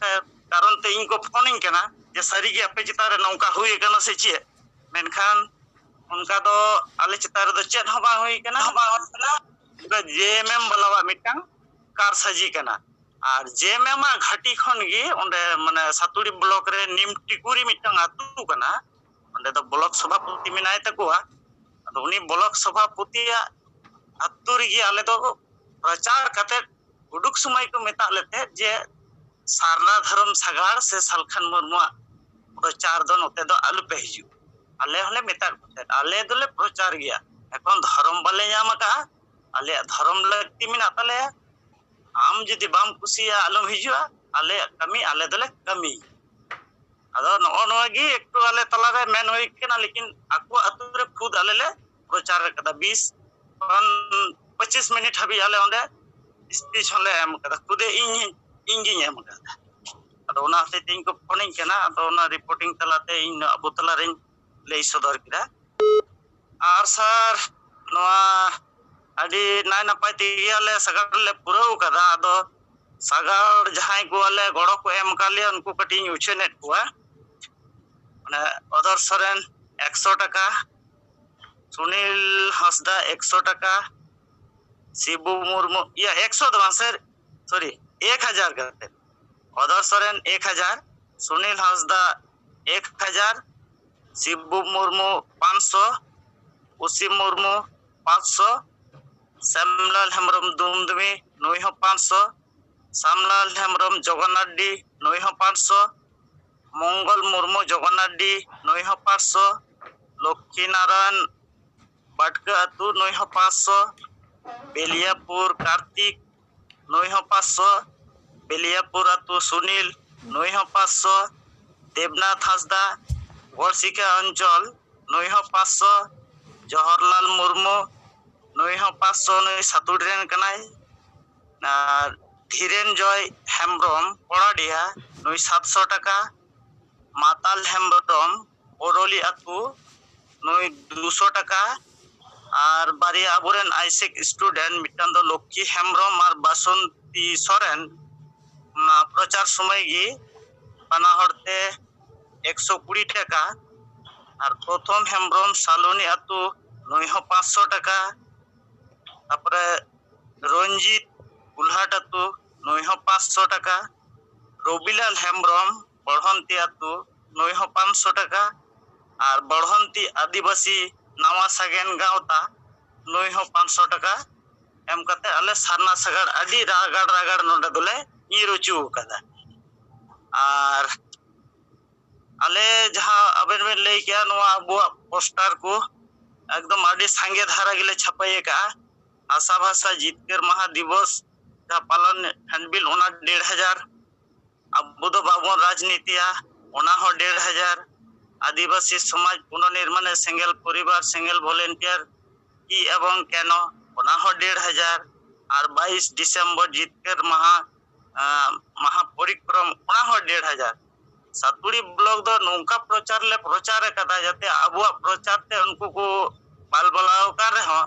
ᱠᱟᱨᱚᱱ ᱛᱮ ᱤᱧ ᱠᱚ ᱯᱷᱳᱱᱤᱧ ᱠᱟᱱᱟ ᱡᱮ ᱥᱟᱹᱨᱤᱜᱮ ᱟᱯᱮ ᱪᱮᱛᱟᱱ ᱨᱮ ᱱᱚᱝᱠᱟ ᱦᱩᱭ ᱟᱠᱟᱱᱟ ᱥᱮ ᱪᱮᱫ᱾ ᱢᱮᱱᱠᱷᱟᱱ ᱚᱱᱠᱟ ᱫᱚ ᱟᱞᱮ ᱪᱮᱛᱟᱱ ᱨᱮᱫᱚ ᱪᱮᱫ ᱦᱚᱸ ᱵᱟᱝ ᱦᱩᱭ ᱠᱟᱱᱟ᱾ ᱡᱮ ᱮᱢ ᱮᱢ ᱵᱟᱞᱟᱣᱟᱜ ᱢᱤᱫᱴᱟᱝ ᱠᱟᱨᱥᱟᱡᱤ ᱠᱟᱱᱟ᱾ ᱟᱨ ᱡᱮ ᱮᱢ ᱮᱢ ᱟᱜ ᱜᱷᱟᱹᱴᱤ ᱠᱷᱚᱱ ᱜᱮ ᱚᱸᱰᱮ ᱢᱟᱱᱮ ᱥᱟᱛᱩᱲᱤ ᱵᱞᱚᱠ ᱨᱮ ᱱᱤᱢ ᱴᱤᱠᱩᱨᱤ ᱢᱤᱫᱴᱟᱝ ᱟᱹᱛᱩ ᱠᱟᱱᱟ, ᱚᱸᱰᱮ ᱫᱚ ᱵᱞᱚᱠ ᱥᱚᱵᱷᱟᱯᱚᱛᱤ ᱢᱮᱱᱟᱭ ᱛᱟᱠᱚᱣᱟ᱾ ᱟᱫᱚ ᱩᱱᱤ ᱵᱞᱚᱠ ᱥᱚᱵᱷᱟᱯᱚᱛᱤᱭᱟᱜ ᱟᱹᱛᱩ ᱨᱮᱜᱮ ᱟᱞᱮ ᱫᱚ ᱯᱨᱚᱪᱟᱨ ᱠᱟᱛᱮ ᱩᱰᱩᱠ ᱥᱚᱢᱚᱭ ᱠᱚ ᱢᱮᱛᱟᱜ ᱞᱮ ᱛᱟᱦᱮᱸᱫ ᱡᱮ ᱥᱟᱨᱱᱟ ᱫᱷᱚᱨᱚᱢ ᱥᱟᱜᱟᱲ ᱥᱮ ᱥᱟᱞᱠᱷᱟᱱ ᱢᱩᱨᱢᱩᱣᱟᱜ ᱯᱨᱚᱪᱟᱨ ᱫᱚ ᱱᱚᱛᱮ ᱫᱚ ᱟᱞᱚᱯᱮ ᱦᱤᱡᱩᱜ᱾ ᱟᱞᱮ ᱦᱚᱸᱞᱮ ᱢᱮᱛᱟᱜ ᱠᱚ ᱛᱟᱦᱮᱸᱫ, ᱟᱞᱮ ᱫᱚᱞᱮ ᱯᱨᱚᱪᱟᱨ ᱜᱮᱭᱟ, ᱮᱠᱷᱚᱱ ᱫᱷᱚᱨᱚᱢ ᱵᱟᱞᱮ ᱧᱟᱢ ᱟᱠᱟᱫᱼᱟ, ᱟᱞᱮᱭᱟᱜ ᱫᱷᱚᱨᱚᱢ ᱞᱟᱹᱠᱛᱤ ᱢᱮᱱᱟᱜ ᱛᱟᱞᱮᱭᱟ᱾ ᱟᱢ ᱡᱩᱫᱤ ᱵᱟᱢ ᱠᱩᱥᱤᱭᱟᱜᱼᱟ, ᱟᱞᱚᱢ ᱦᱤᱡᱩᱜᱼᱟ, ᱟᱞᱮᱭᱟᱜ ᱠᱟᱹᱢᱤ ᱟᱞᱮ ᱫᱚᱞᱮ ᱠᱟᱹᱢᱤ᱾ ᱟᱫᱚ ᱱᱚᱜᱼᱚ ᱱᱚᱣᱟ ᱜᱮ ᱮᱠᱴᱩ ᱟᱞᱮ ᱛᱟᱞᱟᱨᱮ ᱢᱮᱱ ᱦᱩᱭ ᱠᱟᱱᱟ, ᱞᱮᱠᱤᱱ ᱟᱠᱚ ᱟᱹᱛᱩ ᱨᱮ ᱠᱷᱩᱫ ᱟᱞᱮ ᱞᱮ ᱯᱨᱚᱪᱟᱨ ᱟᱠᱟᱫᱟ᱾ ᱵᱤᱥ ᱠᱷᱚᱱ ᱯᱚᱸᱪᱤᱥ ᱢᱤᱱᱤᱴ ᱦᱟᱹᱵᱤᱡ ᱟᱞᱮ ᱚᱸᱰᱮ ᱥᱯᱤᱪ ᱦᱚᱸᱞᱮ ᱮᱢ ᱟᱠᱟᱫᱟ᱾ ᱠᱷᱩᱫᱮ ᱤᱧ, ᱤᱧ ᱜᱤᱧ ᱮᱢ ᱟᱠᱟᱫᱟ᱾ ᱟᱫᱚ ᱚᱱᱟ ᱦᱚᱛᱮᱡ ᱛᱮ ᱤᱧ ᱠᱚ ᱯᱷᱳᱱᱤᱧ ᱠᱟᱱᱟ᱾ ᱟᱫᱚ ᱚᱱᱟ ᱨᱤᱯᱳᱨᱴᱤᱝ ᱛᱟᱞᱟᱛᱮ ᱤᱧ ᱟᱵᱚ ᱛᱟᱞᱟᱨᱤᱧ ᱞᱟᱹᱭ ᱥᱚᱫᱚᱨ ᱠᱮᱫᱟ᱾ ᱟᱨ ᱥᱟᱨ, ᱱᱚᱣᱟ ᱟᱹᱰᱤ ᱱᱟᱭ ᱱᱟᱯᱟᱭ ᱛᱮᱜᱮ ᱟᱞᱮ ᱥᱟᱜᱟᱲ ᱞᱮ ᱯᱩᱨᱟᱹᱣ ᱠᱟᱫᱟ᱾ ᱟᱫᱚ ᱥᱟᱜᱟᱲ ᱡᱟᱦᱟᱸᱭ ᱠᱚ ᱟᱞᱮ ᱜᱚᱲᱚ ᱠᱚ ᱮᱢ ᱟᱠᱟᱫ ᱞᱮᱭᱟ, ᱩᱱᱠᱩ ᱠᱟᱹᱴᱤᱡ ᱤᱧ ᱩᱪᱷᱟᱹᱱᱮᱫ ᱠᱚᱣᱟ᱾ ᱢᱟᱱᱮ ᱚᱫᱚᱨ ᱥᱚᱨᱮᱱ ᱮᱠᱥᱚ ᱴᱟᱠᱟ, ᱥᱩᱱᱤᱞ ᱦᱟᱸᱥᱫᱟ ᱮᱠᱥᱚ ᱴᱟᱠᱟ, ᱥᱤᱵᱩ ᱢᱩᱨᱢᱩ, ᱤᱭᱟᱹ, ᱮᱠᱥᱚ ᱫᱚ ᱵᱟᱝ ᱥᱟᱨ, ᱥᱚᱨᱤ, ᱮᱠ ᱦᱟᱡᱟᱨ ᱠᱟᱛᱮ᱾ ᱚᱫᱚᱨ ᱥᱚᱨᱮᱱ ᱮᱠ ᱦᱟᱡᱟᱨ, ᱥᱩᱱᱤᱞ ᱦᱟᱸᱥᱫᱟ ᱮᱠ ᱦᱟᱡᱟᱨ, ᱥᱤᱵᱩ ᱢᱩᱨᱢᱩ ᱯᱟᱸᱪᱥᱚ, ᱚᱥᱤᱢ ᱢᱩᱨᱢᱩ ᱯᱟᱸᱪᱥᱚ, ᱥᱮᱢᱞᱟᱞ ᱦᱮᱢᱵᱨᱚᱢ ᱫᱩᱢᱫᱩᱢᱤ, ᱱᱩᱭ ᱦᱚᱸ ᱯᱟᱸᱪᱥᱚ, ᱥᱟᱢᱞᱟᱞ ᱦᱮᱢᱵᱨᱚᱢ ᱡᱚᱜᱚᱱᱱᱟᱰᱤ, ᱱᱩᱭ ᱦᱚᱸ ᱯᱟᱸᱪᱥᱚ, ᱢᱚᱝᱜᱚᱞ ᱢᱩᱨᱢᱩ ᱡᱚᱜᱚᱱᱱᱟᱰᱤ, ᱱᱩᱭ ᱦᱚᱸ ᱯᱟᱸᱪᱥᱚ, ᱞᱚᱠᱠᱷᱤ ᱱᱟᱨᱟᱭᱚᱱ ᱵᱟᱴᱠᱟᱹ ᱟᱹᱛᱩ, ᱱᱩᱭ ᱦᱚᱸ ᱯᱟᱸᱪᱥᱚ, ᱵᱮᱞᱤᱭᱟᱯᱩᱨ ᱠᱟᱨᱛᱤᱠ, ᱱᱩᱭ ᱦᱚᱸ ᱯᱟᱸᱪᱥᱚ, ᱵᱮᱞᱤᱭᱟᱯᱩᱨ ᱟᱹᱛᱩ ᱥᱩᱱᱤᱞ, ᱱᱩᱭ ᱦᱚᱸ ᱯᱟᱸᱪᱥᱚ, ᱫᱮᱵᱽᱱᱟᱛᱷ ᱦᱟᱸᱥᱫᱟ, ᱜᱚᱲᱥᱤᱠᱟ ᱚᱧᱪᱚᱞ, ᱱᱩᱭ ᱦᱚᱸ ᱯᱟᱸᱪᱥᱚ, ᱡᱚᱦᱚᱨᱞᱟᱞ ᱢᱩᱨᱢᱩ, ᱱᱩᱭ ᱦᱚᱸ ᱯᱟᱸᱪᱥᱚ, ᱱᱩᱭ ᱥᱟᱛᱩᱲ ᱨᱮᱱ ᱠᱟᱱᱟᱭ᱾ ᱟᱨ ᱫᱷᱤᱨᱮᱱ ᱡᱚᱭ ᱦᱮᱢᱵᱨᱚᱢ, ᱯᱚᱲᱟᱰᱤᱦᱟ, ᱱᱩᱭ ᱥᱟᱛᱥᱚ ᱴᱟᱠᱟ, ᱢᱟᱛᱟᱞ ᱦᱮᱢᱵᱨᱚᱢ, ᱯᱚᱨᱚᱞᱤ ᱟᱹᱛᱩ, ᱱᱩᱭ ᱫᱩᱥᱚ ᱴᱟᱠᱟ᱾ ᱟᱨ ᱵᱟᱨᱭᱟ ᱟᱵᱚᱨᱮᱱ ᱟᱭᱥᱮᱠ ᱥᱴᱩᱰᱮᱱᱴ, ᱢᱤᱫᱴᱟᱝ ᱫᱚ ᱞᱚᱠᱠᱷᱤ ᱦᱮᱢᱵᱨᱚᱢ ᱟᱨ ᱵᱟᱥᱚᱱᱛᱤ ᱥᱚᱨᱮᱱ, ᱚᱱᱟ ᱯᱨᱚᱪᱟᱨ ᱥᱚᱢᱚᱭ ᱜᱮ ᱵᱟᱱᱟ ᱦᱚᱲ ᱛᱮ ᱮᱠᱥᱚ ᱠᱩᱲᱤ ᱴᱟᱠᱟ᱾ ᱟᱨ ᱯᱨᱚᱛᱷᱚᱢ ᱦᱮᱢᱵᱨᱚᱢ, ᱥᱟᱞᱩᱱᱤ ᱟᱹᱛᱩ, ᱱᱩᱭ ᱦᱚᱸ ᱯᱟᱸᱪᱥᱚ ᱴᱟᱠᱟ᱾ ᱛᱟᱯᱚᱨᱮ ᱨᱚᱧᱡᱤᱛ, ᱠᱩᱞᱦᱟᱴ ᱟᱹᱛᱩ, ᱱᱩᱭ ᱦᱚᱸ ᱯᱟᱸᱪᱥᱚ ᱴᱟᱠᱟ᱾ ᱨᱚᱵᱤᱞᱟᱞ ᱦᱮᱢᱵᱨᱚᱢ, ᱵᱚᱲᱦᱚᱱᱛᱤ ᱟᱹᱛᱩ, ᱱᱩᱭ ᱦᱚᱸ ᱯᱟᱸᱪᱥᱚ ᱴᱟᱠᱟ᱾ ᱟᱨ ᱵᱚᱲᱦᱚᱱᱛᱤ ᱟᱹᱫᱤᱵᱟᱹᱥᱤ ᱱᱟᱣᱟ ᱥᱟᱜᱮᱱ ᱜᱟᱶᱛᱟ, ᱱᱩᱭ ᱦᱚᱸ ᱯᱟᱸᱪᱥᱚ ᱴᱟᱠᱟ ᱮᱢ ᱠᱟᱛᱮ ᱟᱞᱮ ᱥᱟᱨᱱᱟ ᱥᱟᱜᱟᱲ ᱟᱹᱰᱤ ᱨᱟᱜᱟᱲ ᱨᱟᱜᱟᱲ ᱱᱚᱰᱮ ᱫᱚᱞᱮ ᱧᱤᱨ ᱦᱚᱪᱚ ᱟᱠᱟᱫᱟ᱾ ᱟᱨ ᱟᱞᱮ ᱡᱟᱦᱟᱸ ᱟᱵᱮᱱ ᱵᱮᱱ ᱞᱟᱹᱭ ᱠᱮᱜᱼᱟ, ᱱᱚᱣᱟ ᱟᱵᱚᱣᱟᱜ ᱯᱳᱥᱴᱟᱨ ᱠᱚ ᱮᱠᱫᱚᱢ ᱟᱹᱰᱤ ᱥᱟᱸᱜᱮ ᱫᱷᱟᱨᱟ ᱜᱮᱞᱮ ᱪᱷᱟᱯᱟᱭ ᱟᱠᱟᱜᱼᱟ᱾ ᱵᱷᱟᱥᱟ ᱵᱷᱟᱥᱟ ᱡᱤᱛᱠᱟᱹᱨ ᱢᱟᱦᱟ ᱫᱤᱵᱚᱥ ᱡᱟᱦᱟᱸ ᱯᱟᱞᱚᱱ ᱦᱟᱱᱵᱤᱞ, ᱚᱱᱟ ᱰᱮᱲ ᱦᱟᱡᱟᱨ᱾ ᱟᱵᱚ ᱫᱚ ᱵᱟᱵᱚᱱ ᱨᱟᱡᱽᱱᱤᱛᱤᱭᱟ, ᱚᱱᱟ ᱦᱚᱸ ᱰᱮᱲ ᱦᱟᱡᱟᱨ᱾ ᱟᱹᱫᱤᱵᱟᱹᱥᱤ ᱥᱚᱢᱟᱡᱽ ᱯᱩᱱᱚᱨᱱᱤᱨᱢᱟᱬᱮ ᱥᱮᱸᱜᱮᱞ ᱯᱚᱨᱤᱵᱟᱨ ᱥᱮᱸᱜᱮᱞ ᱵᱷᱚᱞᱮᱱᱴᱤᱭᱟᱨ ᱠᱤ ᱮᱵᱚᱝ ᱠᱮᱱᱚ, ᱚᱱᱟ ᱦᱚᱸ ᱰᱮᱲ ᱦᱟᱡᱟᱨ᱾ ᱟᱨ ᱵᱟᱭᱤᱥ ᱰᱤᱥᱮᱢᱵᱚᱨ ᱡᱤᱛᱠᱟᱹᱨ ᱢᱟᱦᱟ, ᱟᱸ, ᱢᱟᱦᱟ ᱯᱚᱨᱤᱠᱨᱚᱢ, ᱚᱱᱟ ᱦᱚᱸ ᱰᱮᱲ ᱦᱟᱡᱟᱨ᱾ ᱥᱟᱛᱩᱲᱤ ᱵᱞᱚᱠ ᱫᱚ ᱱᱚᱝᱠᱟ ᱯᱨᱚᱪᱟᱨ ᱞᱮ ᱯᱨᱚᱪᱟᱨ ᱟᱠᱟᱫᱟ, ᱡᱟᱛᱮ ᱟᱵᱚᱣᱟᱜ ᱯᱨᱚᱪᱟᱨ ᱛᱮ ᱩᱱᱠᱩ ᱠᱚ ᱵᱟᱞᱵᱟᱞᱟᱣ ᱟᱠᱟᱱ ᱨᱮᱦᱚᱸ,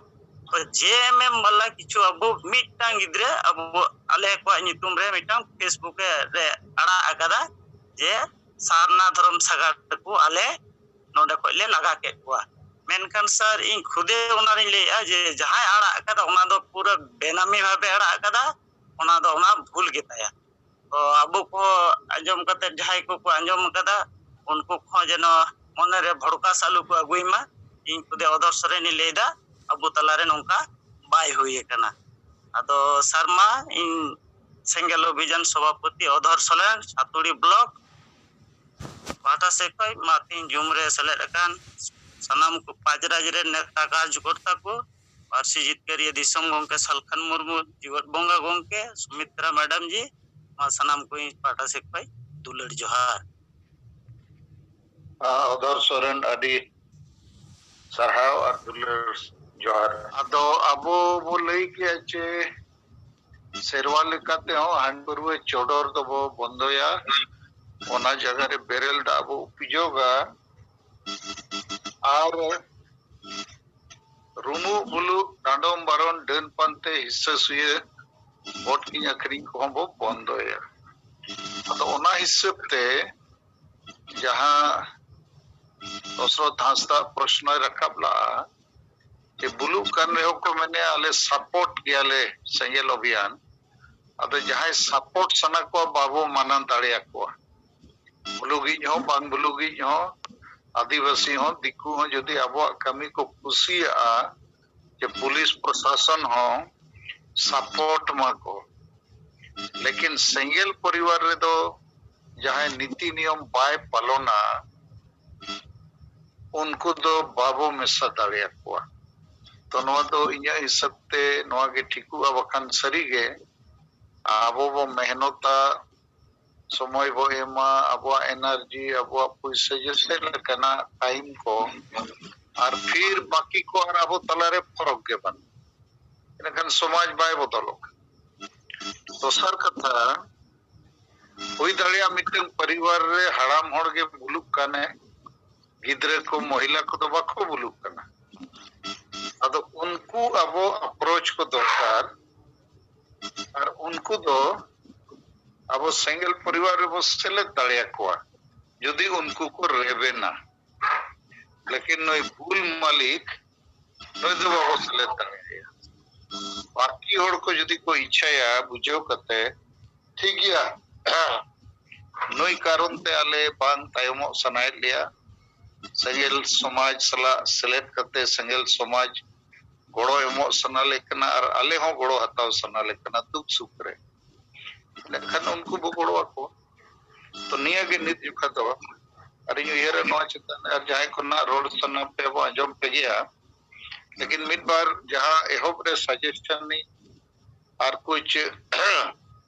ᱛᱚ ᱡᱮ ᱮᱢ ᱮᱢ ᱵᱟᱞᱟ ᱠᱤᱪᱷᱩ ᱟᱵᱚ ᱢᱤᱫᱴᱟᱝ ᱜᱤᱫᱽᱨᱟᱹ ᱟᱵᱚ, ᱟᱞᱮ ᱠᱚᱣᱟᱜ ᱧᱩᱛᱩᱢ ᱨᱮ ᱢᱤᱫᱴᱟᱝ Facebook ᱨᱮ ᱟᱲᱟᱜ ᱟᱠᱟᱫᱟ ᱡᱮ ᱥᱟᱨᱱᱟ ᱫᱷᱚᱨᱚᱢ ᱥᱟᱜᱟᱲ ᱠᱚ ᱟᱞᱮ ᱱᱚᱰᱮ ᱠᱷᱚᱡ ᱞᱮ ᱞᱟᱜᱟ ᱠᱮᱫ ᱠᱚᱣᱟ᱾ ᱢᱮᱱᱠᱷᱟᱱ ᱥᱟᱨ, ᱤᱧ ᱠᱷᱩᱫᱮ ᱚᱱᱟ ᱨᱤᱧ ᱞᱟᱹᱭᱮᱫᱼᱟ ᱡᱮ ᱡᱟᱦᱟᱸᱭ ᱟᱲᱟᱜ ᱟᱠᱟᱫᱟ, ᱚᱱᱟ ᱫᱚ ᱯᱩᱨᱟᱹ ᱵᱮᱱᱟᱢᱤ ᱵᱷᱟᱵᱮ ᱟᱲᱟᱜ ᱟᱠᱟᱫᱟ, ᱚᱱᱟ ᱫᱚ ᱚᱱᱟ ᱵᱷᱩᱞ ᱜᱮ ᱛᱟᱭᱟ᱾ ᱛᱚ ᱟᱵᱚ ᱠᱚ ᱟᱸᱡᱚᱢ ᱠᱟᱛᱮ, ᱡᱟᱦᱟᱸᱭ ᱠᱚᱠᱚ ᱟᱸᱡᱚᱢ ᱟᱠᱟᱫᱟ, ᱩᱱᱠᱩ ᱠᱚᱦᱚᱸ ᱡᱮᱱᱚ ᱢᱚᱱᱮᱨᱮ ᱵᱷᱚᱲᱠᱟᱥ ᱟᱞᱚ ᱠᱚ ᱟᱹᱜᱩᱭ ᱢᱟ᱾ ᱤᱧ ᱠᱷᱩᱫᱮ ᱚᱫᱷᱚᱨ ᱥᱚᱨᱮᱱᱤᱧ ᱞᱟᱹᱭᱫᱟ, ᱟᱵᱚ ᱛᱟᱞᱟᱨᱮ ᱱᱚᱝᱠᱟ ᱵᱟᱭ ᱦᱩᱭ ᱟᱠᱟᱱᱟ᱾ ᱟᱫᱚ ᱥᱟᱨᱢᱟ, ᱤᱧ ᱥᱮᱸᱜᱮᱞ ᱚᱵᱷᱤᱡᱟᱱ ᱥᱚᱵᱷᱟᱯᱚᱛᱤ ᱚᱫᱷᱚᱨ ᱥᱚᱨᱮᱱ, ᱥᱟᱛᱩᱲᱤ ᱵᱞᱚᱠ ᱯᱟᱦᱴᱟ ᱥᱮᱫ ᱠᱷᱚᱱ ᱢᱟ ᱛᱮᱦᱮᱧ ᱡᱩᱢ ᱨᱮ ᱥᱮᱞᱮᱫ ᱟᱠᱟᱱ ᱥᱟᱱᱟᱢ ᱠᱚ ᱯᱟᱸᱪ ᱨᱟᱡᱽ ᱨᱮᱱ ᱱᱮᱛᱟ ᱠᱟᱨᱡᱚᱠᱚᱨᱛᱟ ᱠᱚ, ᱯᱟᱹᱨᱥᱤ ᱡᱤᱛᱠᱟᱹᱨᱤᱭᱟᱹ ᱫᱤᱥᱚᱢ ᱜᱚᱢᱠᱮ ᱥᱟᱞᱠᱷᱟᱱ ᱢᱩᱨᱢᱩ, ᱡᱤᱣᱮᱫ ᱵᱚᱸᱜᱟ ᱜᱚᱢᱠᱮ, ᱥᱩᱢᱤᱛᱨᱟ ᱢᱮᱰᱟᱢ ᱡᱤ, ᱢᱟ ᱥᱟᱱᱟᱢ ᱠᱚ ᱤᱧ ᱯᱟᱦᱴᱟ ᱥᱮᱫ ᱠᱷᱚᱱ ᱫᱩᱞᱟᱹᱲ ᱡᱚᱦᱟᱨ᱾ ᱟᱸ, ᱚᱫᱷᱚᱨ ᱥᱚᱨᱮᱱ, ᱟᱹᱰᱤ ᱥᱟᱨᱦᱟᱣ ᱟᱨ ᱫᱩᱞᱟᱹᱲ ᱡᱚᱦᱟᱨ᱾ ᱟᱫᱚ ᱟᱵᱚ ᱵᱚ ᱞᱟᱹᱭ ᱠᱮᱭᱟ ᱡᱮ ᱥᱮᱨᱣᱟ ᱞᱮᱠᱟᱛᱮ ᱦᱚᱸ ᱦᱟᱺᱰᱤ ᱯᱟᱹᱨᱣᱟᱹ ᱪᱚᱰᱚᱨ ᱫᱚᱵᱚ ᱵᱚᱱᱫᱚᱭᱟ, ᱚᱱᱟ ᱡᱟᱭᱜᱟ ᱨᱮ ᱵᱮᱨᱮᱞ ᱫᱟᱜ ᱵᱚ ᱩᱯᱡᱚᱜᱟ, ᱟᱨ ᱨᱩᱢᱩᱜ ᱵᱩᱞᱩᱜ, ᱰᱟᱸᱰᱚᱢ ᱵᱟᱨᱚᱱ, ᱰᱟᱹᱱ ᱯᱟᱱᱛᱮ, ᱦᱤᱥᱟᱹ ᱥᱩᱭᱟᱹ, ᱵᱚᱴ ᱠᱤᱧ ᱟᱹᱠᱷᱨᱤᱧ ᱠᱚᱦᱚᱸ ᱵᱚ ᱵᱚᱱᱫᱚᱭᱟ᱾ ᱟᱫᱚ ᱚᱱᱟ ᱦᱤᱥᱟᱹᱵ ᱛᱮ ᱡᱟᱦᱟᱸ ᱫᱚᱥᱨᱚᱛᱷ ᱦᱟᱸᱥᱫᱟ ᱯᱨᱚᱥᱱᱚᱭ ᱨᱟᱠᱟᱵ ᱞᱟᱜᱼᱟ, ᱡᱮ ᱵᱩᱞᱩᱜ ᱠᱟᱱ ᱨᱮᱦᱚᱸ ᱠᱚ ᱢᱮᱱᱮᱜᱼᱟ, "ᱟᱞᱮ ᱥᱟᱯᱳᱨᱴ ᱜᱮᱭᱟᱞᱮ ᱥᱮᱸᱜᱮᱞ ᱚᱵᱷᱤᱭᱟᱱ", ᱟᱫᱚ ᱡᱟᱦᱟᱸᱭ ᱥᱟᱯᱳᱨᱴ ᱥᱟᱱᱟ ᱠᱚᱣᱟ, ᱵᱟᱵᱚ ᱢᱟᱱᱟ ᱫᱟᱲᱮᱭᱟᱠᱚᱣᱟ᱾ ᱵᱩᱞᱩᱜᱤᱡ ᱦᱚᱸ, ᱵᱟᱝ ᱵᱩᱞᱩᱜᱤᱡ ᱦᱚᱸ, ᱟᱹᱫᱤᱵᱟᱹᱥᱤ ᱦᱚᱸ, ᱫᱤᱠᱩ ᱦᱚᱸ, ᱡᱩᱫᱤ ᱟᱵᱚᱣᱟᱜ ᱠᱟᱹᱢᱤ ᱠᱚ ᱠᱩᱥᱤᱭᱟᱜᱼᱟ, ᱡᱮ ᱯᱩᱞᱤᱥ ᱯᱨᱚᱥᱟᱥᱚᱱ ᱦᱚᱸ ᱥᱟᱯᱳᱨᱴ ᱢᱟᱠᱚ᱾ ᱞᱮᱠᱤᱱ ᱥᱮᱸᱜᱮᱞ ᱯᱚᱨᱤᱵᱟᱨ ᱨᱮᱫᱚ ᱡᱟᱦᱟᱸᱭ ᱱᱤᱛᱤ ᱱᱤᱭᱚᱢ ᱵᱟᱭ ᱯᱟᱞᱚᱱᱟ, ᱩᱱᱠᱩ ᱫᱚ ᱵᱟᱵᱚ ᱢᱮᱥᱟ ᱫᱟᱲᱮᱭᱟᱠᱚᱣᱟ᱾ ᱛᱚ ᱱᱚᱣᱟ ᱫᱚ ᱤᱧᱟᱹᱜ ᱦᱤᱥᱟᱹᱵ ᱛᱮ ᱱᱚᱣᱟ ᱜᱮ ᱴᱷᱤᱠᱚᱜᱼᱟ, ᱵᱟᱠᱷᱟᱱ ᱥᱟᱹᱨᱤᱜᱮ ᱟᱵᱚ ᱵᱚ ᱢᱮᱦᱱᱚᱛᱟ, ᱥᱚᱢᱚᱭ ᱵᱚ ᱮᱢᱟ, ᱟᱵᱚᱣᱟᱜ ᱮᱱᱟᱨᱡᱤ, ᱟᱵᱚᱣᱟᱜ ᱯᱩᱭᱥᱟᱹ, ᱡᱮᱥᱮ ᱞᱮᱠᱟᱱᱟᱜ ᱴᱟᱭᱤᱢ ᱠᱚ, ᱟᱨ ᱯᱷᱤᱨ ᱵᱟᱹᱠᱤ ᱠᱚ ᱟᱨ ᱟᱵᱚ ᱛᱟᱞᱟᱨᱮ ᱯᱷᱚᱨᱚᱠ ᱜᱮ ᱵᱟᱹᱱᱩᱜ, ᱤᱱᱟᱹᱠᱷᱟᱱ ᱥᱚᱢᱟᱡᱽ ᱵᱟᱭ ᱵᱚᱫᱚᱞᱚᱜ ᱠᱟᱱᱟ᱾ ᱫᱚᱥᱟᱨ ᱠᱟᱛᱷᱟ, ᱦᱩᱭ ᱫᱟᱲᱮᱭᱟᱜᱼᱟ ᱢᱤᱫᱴᱟᱝ ᱯᱚᱨᱤᱵᱟᱨ ᱨᱮ ᱦᱟᱲᱟᱢ ᱦᱚᱲ ᱜᱮ ᱵᱩᱞᱩᱜ ᱠᱟᱱᱮ, ᱜᱤᱫᱽᱨᱟᱹ ᱠᱚ, ᱢᱚᱦᱤᱞᱟ ᱠᱚᱫᱚ ᱵᱟᱠᱚ ᱵᱩᱞᱩᱜ ᱠᱟᱱᱟ᱾ ᱟᱫᱚ ᱩᱱᱠᱩ ᱟᱵᱚ ᱟᱯᱨᱳᱪ ᱠᱚ ᱫᱚᱨᱠᱟᱨ, ᱟᱨ ᱩᱱᱠᱩ ᱫᱚ ᱟᱵᱚ ᱥᱮᱸᱜᱮᱞ ᱯᱚᱨᱤᱵᱟᱨ ᱨᱮᱵᱚ ᱥᱮᱞᱮᱫ ᱫᱟᱲᱮᱭᱟᱠᱚᱣᱟ ᱡᱩᱫᱤ ᱩᱱᱠᱩ ᱠᱚ ᱨᱮᱵᱮᱱᱟ᱾ ᱞᱮᱠᱤᱱ ᱱᱩᱭ ᱵᱩᱞ ᱢᱟᱹᱞᱤᱠ, ᱱᱩᱭ ᱫᱚ ᱵᱟᱵᱚ ᱥᱮᱞᱮᱫ ᱫᱟᱲᱮᱭᱟᱭᱟ᱾ ᱵᱟᱹᱠᱤ ᱦᱚᱲ ᱠᱚ ᱡᱩᱫᱤ ᱠᱚ ᱤᱪᱪᱷᱟᱭᱟ ᱵᱩᱡᱷᱟᱹᱣ ᱠᱟᱛᱮ, ᱴᱷᱤᱠ ᱜᱮᱭᱟ, ᱱᱩᱭ ᱠᱟᱨᱚᱱ ᱛᱮ ᱟᱞᱮ ᱵᱟᱝ ᱛᱟᱭᱚᱢᱚᱜ ᱥᱟᱱᱟᱭᱮᱫ ᱞᱮᱭᱟ, ᱥᱮᱸᱜᱮᱞ ᱥᱚᱢᱟᱡᱽ ᱥᱟᱞᱟᱜ ᱥᱮᱞᱮᱫ ᱠᱟᱛᱮ ᱥᱮᱸᱜᱮᱞ ᱥᱚᱢᱟᱡᱽ ᱜᱚᱲᱚ ᱮᱢᱚᱜ ᱥᱟᱱᱟ ᱞᱮ ᱠᱟᱱᱟ ᱟᱨ ᱟᱞᱮ ᱦᱚᱸ ᱜᱚᱲᱚ ᱦᱟᱛᱟᱣ ᱥᱟᱱᱟ ᱞᱮ ᱠᱟᱱᱟ ᱫᱩᱠ ᱥᱩᱠ ᱨᱮ, ᱮᱱᱠᱷᱟᱱ ᱩᱱᱠᱩ ᱵᱚ ᱜᱚᱲᱚ ᱟᱠᱚᱣᱟ᱾ ᱛᱚ ᱱᱤᱭᱟᱹ ᱜᱮ ᱱᱤᱛ ᱡᱚᱠᱷᱟ ᱫᱚ, ᱟᱨ ᱤᱧ ᱩᱭᱦᱟᱹᱨᱟ ᱱᱚᱣᱟ ᱪᱮᱛᱟᱱ ᱨᱮ ᱟᱨ ᱡᱟᱦᱟᱸᱭ ᱠᱚ ᱱᱟᱜ ᱨᱚᱲ ᱥᱟᱱᱟ ᱯᱮ ᱵᱚ ᱟᱸᱡᱚᱢ ᱯᱮ ᱜᱮᱭᱟ, ᱞᱮᱠᱤᱱ ᱢᱤᱫ ᱵᱟᱨ ᱡᱟᱦᱟᱸ ᱮᱦᱚᱵ ᱨᱮ ᱥᱟᱡᱮᱥᱴ ᱤᱧ ᱟᱨ ᱠᱩᱪ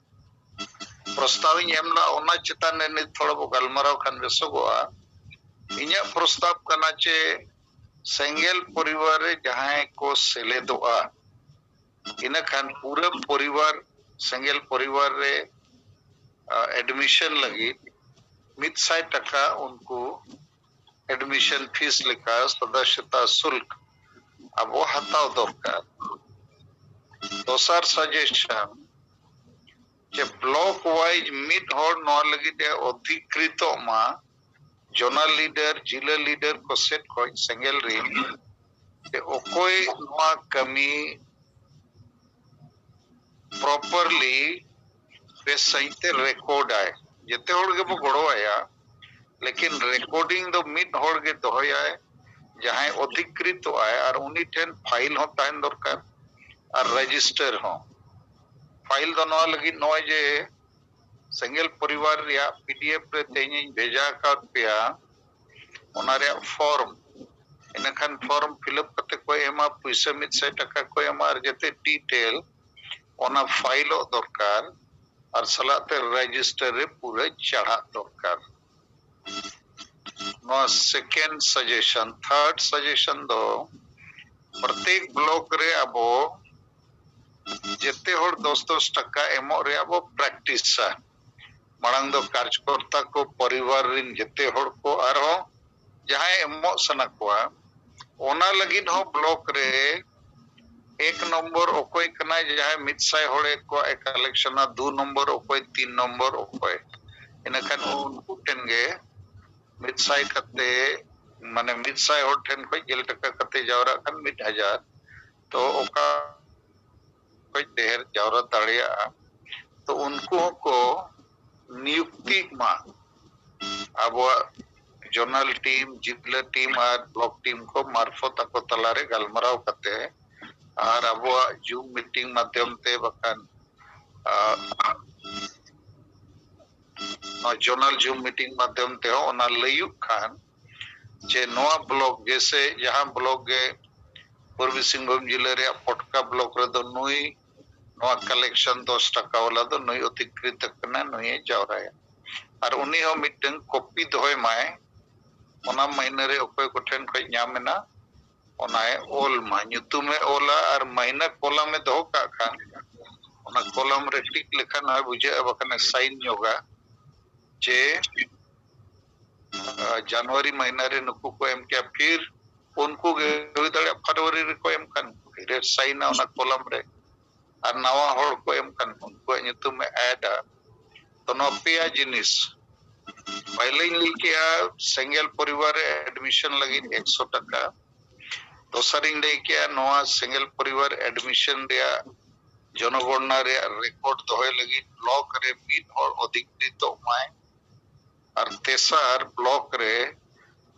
ᱯᱨᱚᱥᱛᱟᱵ ᱤᱧ ᱮᱢ ᱞᱮᱫᱼᱟ, ᱚᱱᱟ ᱪᱮᱛᱟᱱ ᱨᱮ ᱱᱤᱛ ᱛᱷᱚᱲᱟ ᱵᱚ ᱜᱟᱞᱢᱟᱨᱟᱣ ᱠᱷᱟᱱ ᱵᱮᱥᱚᱜᱚᱜᱼᱟ᱾ ᱤᱧᱟᱹᱜ ᱯᱨᱚᱥᱛᱟᱵ ᱠᱟᱱᱟ ᱪᱮ ᱥᱮᱸᱜᱮᱞ ᱯᱚᱨᱤᱵᱟᱨ ᱨᱮ ᱡᱟᱦᱟᱸᱭ ᱠᱚ ᱥᱮᱞᱮᱫᱚᱜᱼᱟ, ᱤᱱᱟᱹᱠᱷᱟᱱ ᱯᱩᱨᱟᱹ ᱯᱚᱨᱤᱵᱟᱨ ᱥᱮᱸᱜᱮᱞ ᱯᱚᱨᱤᱵᱟᱨ ᱨᱮ ᱮᱰᱢᱤᱥᱚᱱ ᱞᱟᱹᱜᱤᱫ ᱢᱤᱫ ᱥᱟᱭ ᱴᱟᱠᱟ ᱩᱱᱠᱩ ᱮᱰᱢᱤᱥᱚᱱ ᱯᱷᱤᱥ ᱞᱮᱠᱟ ᱥᱚᱫᱚᱥᱥᱚᱛᱟ ᱥᱩᱞᱠ ᱟᱵᱚ ᱦᱟᱛᱟᱣ ᱫᱚᱨᱠᱟᱨ᱾ ᱫᱚᱥᱟᱨ ᱥᱟᱡᱮᱥᱚᱱ ᱡᱮ ᱵᱞᱚᱠ ᱣᱟᱭᱤᱡ ᱢᱤᱫ ᱦᱚᱲ ᱱᱚᱣᱟ ᱞᱟᱹᱜᱤᱫ ᱮ ᱚᱫᱷᱤᱠᱨᱤᱛᱚᱜ ᱢᱟ, ᱡᱚᱱᱟᱞ ᱞᱤᱰᱟᱨ, ᱡᱤᱞᱟ ᱞᱤᱰᱟᱨ ᱠᱚ ᱥᱮᱫ ᱠᱷᱚᱱ ᱥᱮᱸᱜᱮᱞ ᱨᱤᱱ ᱡᱮ ᱚᱠᱚᱭ ᱱᱚᱣᱟ ᱠᱟᱹᱢᱤ ᱯᱨᱚᱯᱟᱨᱞᱤ ᱵᱮᱥ ᱥᱟᱺᱦᱤᱡ ᱛᱮ ᱨᱮᱠᱚᱨᱰ ᱟᱭ᱾ ᱡᱮᱛᱮ ᱦᱚᱲ ᱜᱮᱵᱚ ᱜᱚᱲᱚ ᱟᱭᱟ, ᱞᱮᱠᱤᱱ ᱨᱮᱠᱚᱨᱰᱤᱝ ᱫᱚ ᱢᱤᱫ ᱦᱚᱲ ᱜᱮ ᱫᱚᱦᱚᱭᱟᱭ, ᱡᱟᱦᱟᱸᱭ ᱚᱫᱷᱤᱠᱨᱤᱛᱚᱜ ᱟᱭ, ᱟᱨ ᱩᱱᱤ ᱴᱷᱮᱱ ᱯᱷᱟᱭᱤᱞ ᱦᱚᱸ ᱛᱟᱦᱮᱱ ᱫᱚᱨᱠᱟᱨ ᱟᱨ ᱨᱮᱡᱤᱥᱴᱟᱨ ᱦᱚᱸ᱾ ᱯᱷᱟᱭᱤᱞ ᱫᱚ ᱱᱚᱣᱟ ᱞᱟᱹᱜᱤᱫ ᱱᱚᱜᱼᱚᱭ ᱡᱮ ᱥᱮᱸᱜᱮᱞ ᱯᱚᱨᱤᱵᱟᱨ ᱨᱮᱭᱟᱜ ᱯᱤᱰᱤᱮᱯᱷ ᱨᱮ ᱛᱮᱦᱮᱧᱤᱧ ᱵᱷᱮᱡᱟ ᱟᱠᱟᱫ ᱯᱮᱭᱟ, ᱚᱱᱟ ᱨᱮᱭᱟᱜ ᱯᱷᱚᱨᱢ ᱤᱱᱟᱹᱠᱷᱟᱱ form fill up ᱠᱟᱛᱮ ᱠᱚ ᱮᱢᱟ, ᱯᱩᱭᱥᱟᱹ ᱢᱤᱫ ᱥᱟᱭ ᱴᱟᱠᱟ ᱠᱚ ᱮᱢᱟ, ᱟᱨ ᱡᱟᱛᱮ detail ᱚᱱᱟ fileᱚᱜ ᱫᱚᱨᱠᱟᱨ, ᱟᱨ ᱥᱟᱞᱟᱜ ᱛᱮ register ᱨᱮ ᱯᱩᱨᱟᱹ ᱪᱟᱲᱦᱟᱜ ᱫᱚᱨᱠᱟᱨ᱾ ᱱᱚᱣᱟ second suggestion᱾ Third suggestion ᱫᱚ, ᱯᱨᱚᱛᱮᱠ block ᱨᱮ ᱟᱵᱚ ᱡᱮᱛᱮ ᱦᱚᱲ ᱫᱚᱥ ᱫᱚᱥ ᱴᱟᱠᱟ ᱮᱢᱚᱜ ᱨᱮᱭᱟᱜ ᱵᱚ practiceᱟ᱾ ᱢᱟᱲᱟᱝ ᱫᱚ ᱠᱟᱨᱡᱽᱠᱚᱨᱛᱟ ᱠᱚ, ᱯᱚᱨᱤᱵᱟᱨ ᱨᱤᱱ ᱡᱮᱛᱮ ᱦᱚᱲ ᱠᱚ, ᱟᱨᱦᱚᱸ ᱡᱟᱦᱟᱸᱭ ᱮᱢᱚᱜ ᱥᱟᱱᱟ ᱠᱚᱣᱟ, ᱚᱱᱟ ᱞᱟᱹᱜᱤᱫ ᱦᱚᱸ block ᱨᱮ ᱮᱠ ᱱᱚᱢᱵᱚᱨ ᱚᱠᱚᱭ ᱠᱟᱱᱟᱭ, ᱡᱟᱦᱟᱸᱭ ᱢᱤᱫ ᱥᱟᱭ ᱦᱚᱲᱮ ᱠᱚᱣᱟᱜ ᱮ collectionᱟ, ᱫᱩ ᱱᱚᱢᱵᱚᱨ ᱚᱠᱚᱭ, ᱛᱤᱱ ᱱᱚᱢᱵᱚᱨ ᱚᱠᱚᱭ, ᱤᱱᱟᱹᱠᱷᱟᱱ ᱩᱱᱠᱩ ᱴᱷᱮᱱ ᱜᱮ ᱢᱤᱫ ᱥᱟᱭ ᱠᱟᱛᱮ, ᱢᱟᱱᱮ ᱢᱤᱫ ᱥᱟᱭ ᱦᱚᱲ ᱴᱷᱮᱱ ᱠᱷᱚᱱ ᱜᱮᱞ ᱴᱟᱠᱟ ᱠᱟᱛᱮ ᱡᱟᱣᱨᱟᱜ ᱠᱷᱟᱱ ᱢᱤᱫ ᱦᱟᱡᱟᱨ, ᱛᱚ ᱚᱠᱟ ᱠᱷᱚᱱ ᱰᱷᱮᱨ ᱡᱟᱣᱨᱟ ᱫᱟᱲᱮᱭᱟᱜᱼᱟ, ᱛᱚ ᱩᱱᱠᱩ ᱦᱚᱸᱠᱚ ᱱᱤᱭᱩᱠᱛᱤᱜ ᱢᱟ᱾ ᱟᱵᱚᱣᱟᱜ zonal team, ᱡᱤᱞᱟᱹ team ᱟᱨ block team ᱠᱚ ᱢᱟᱨᱯᱷᱚᱛ ᱟᱠᱚ ᱛᱟᱞᱟᱨᱮ ᱜᱟᱞᱢᱟᱨᱟᱣ ᱠᱟᱛᱮ ᱟᱨ ᱟᱵᱚᱣᱟᱜ Zoom meeting ᱢᱟᱫᱽᱫᱷᱚᱢ ᱛᱮ ᱵᱟᱠᱷᱟᱱ, ᱟ, ᱱᱚᱣᱟ zonal Zoom meeting ᱢᱟᱫᱽᱫᱷᱚᱢ ᱛᱮᱦᱚᱸ ᱚᱱᱟ ᱞᱟᱹᱭᱩᱜ ᱠᱷᱟᱱ ᱡᱮ ᱱᱚᱣᱟ block, ᱡᱮᱥᱮ ᱡᱟᱦᱟᱸ block ᱜᱮ ᱯᱩᱨᱵᱤ ᱥᱤᱝᱵᱷᱩᱢ ᱡᱤᱞᱟᱹ ᱨᱮᱭᱟᱜ ᱯᱚᱴᱠᱟ block ᱨᱮᱫᱚ ᱱᱩᱭ ᱱᱚᱣᱟ collection ᱫᱚᱥ ᱴᱟᱠᱟ ᱣᱟᱞᱟ ᱫᱚ ᱱᱩᱭ ᱚᱫᱷᱤᱠᱨᱤᱛ ᱠᱟᱱᱟ, ᱱᱩᱭᱮ ᱡᱟᱣᱨᱟᱭᱟ᱾ ᱟᱨ ᱩᱱᱤ ᱦᱚᱸ ᱢᱤᱫᱴᱟᱝ copy ᱫᱚᱦᱚᱭ ᱢᱟᱭ, ᱚᱱᱟ ᱢᱟᱹᱦᱱᱟᱹ ᱨᱮ ᱚᱠᱚᱭ ᱠᱚᱴᱷᱮᱱ ᱠᱷᱚᱱ ᱧᱟᱢ ᱮᱱᱟ, ᱚᱱᱟᱭ ᱚᱞ ᱢᱟ, ᱧᱩᱛᱩᱢᱮ ᱚᱞᱟ ᱟᱨ ᱢᱟᱹᱦᱱᱟᱹ column ᱮ ᱫᱚᱦᱚ ᱠᱟᱜ ᱠᱷᱟᱱ, ᱚᱱᱟ column ᱨᱮ tick ᱞᱮᱠᱷᱟᱱ ᱦᱚᱸᱭ ᱵᱩᱡᱷᱟᱹᱜᱼᱟ, ᱵᱟᱠᱷᱟᱱᱮ sign ᱧᱚᱜᱟ ᱡᱮ, ᱟ, ᱡᱟᱱᱩᱣᱟᱨᱤ ᱢᱟᱹᱦᱱᱟᱹ ᱨᱮ ᱱᱩᱠᱩ ᱠᱚ ᱮᱢ ᱠᱮᱭᱟ, ᱯᱷᱤᱨ ᱩᱱᱠᱩ ᱜᱮ ᱦᱩᱭ ᱫᱟᱲᱮᱭᱟᱜᱼᱟ ᱯᱷᱮᱵᱽᱨᱩᱣᱟᱨᱤ ᱨᱮᱠᱚ ᱮᱢ ᱠᱷᱟᱱ, ᱯᱷᱤᱨ ᱮ sign ᱟ ᱚᱱᱟ column ᱨᱮ᱾ ᱟᱨ ᱱᱟᱣᱟ ᱦᱚᱲ ᱠᱚ ᱮᱢ ᱠᱷᱟᱱ ᱩᱱᱠᱩᱣᱟᱜ ᱧᱩᱛᱩᱢ ᱮ add ᱟ᱾ ᱛᱚ ᱱᱚᱣᱟ ᱯᱮᱭᱟ ᱡᱤᱱᱤᱥ, ᱯᱟᱹᱦᱤᱞᱟᱹᱧ ᱞᱟᱹᱭ ᱠᱮᱜᱼᱟ single ᱯᱚᱨᱤᱵᱟᱨ ᱨᱮ admission ᱞᱟᱹᱜᱤᱫ ᱮᱠᱥᱚ ᱴᱟᱠᱟ, ᱫᱚᱥᱟᱨᱤᱧ ᱞᱟᱹᱭ ᱠᱮᱜᱼᱟ ᱱᱚᱣᱟ single ᱯᱚᱨᱤᱵᱟᱨ admission ᱨᱮᱭᱟᱜ ᱡᱚᱱᱚᱜᱚᱬᱱᱟ ᱨᱮᱭᱟᱜ record ᱫᱚᱦᱚᱭ ᱞᱟᱹᱜᱤᱫ block ᱨᱮ ᱢᱤᱫ ᱦᱚᱲ ᱚᱫᱷᱤᱠᱨᱤᱛᱚᱜ ᱢᱟᱭ, ᱟᱨ ᱛᱮᱥᱟᱨ block ᱨᱮ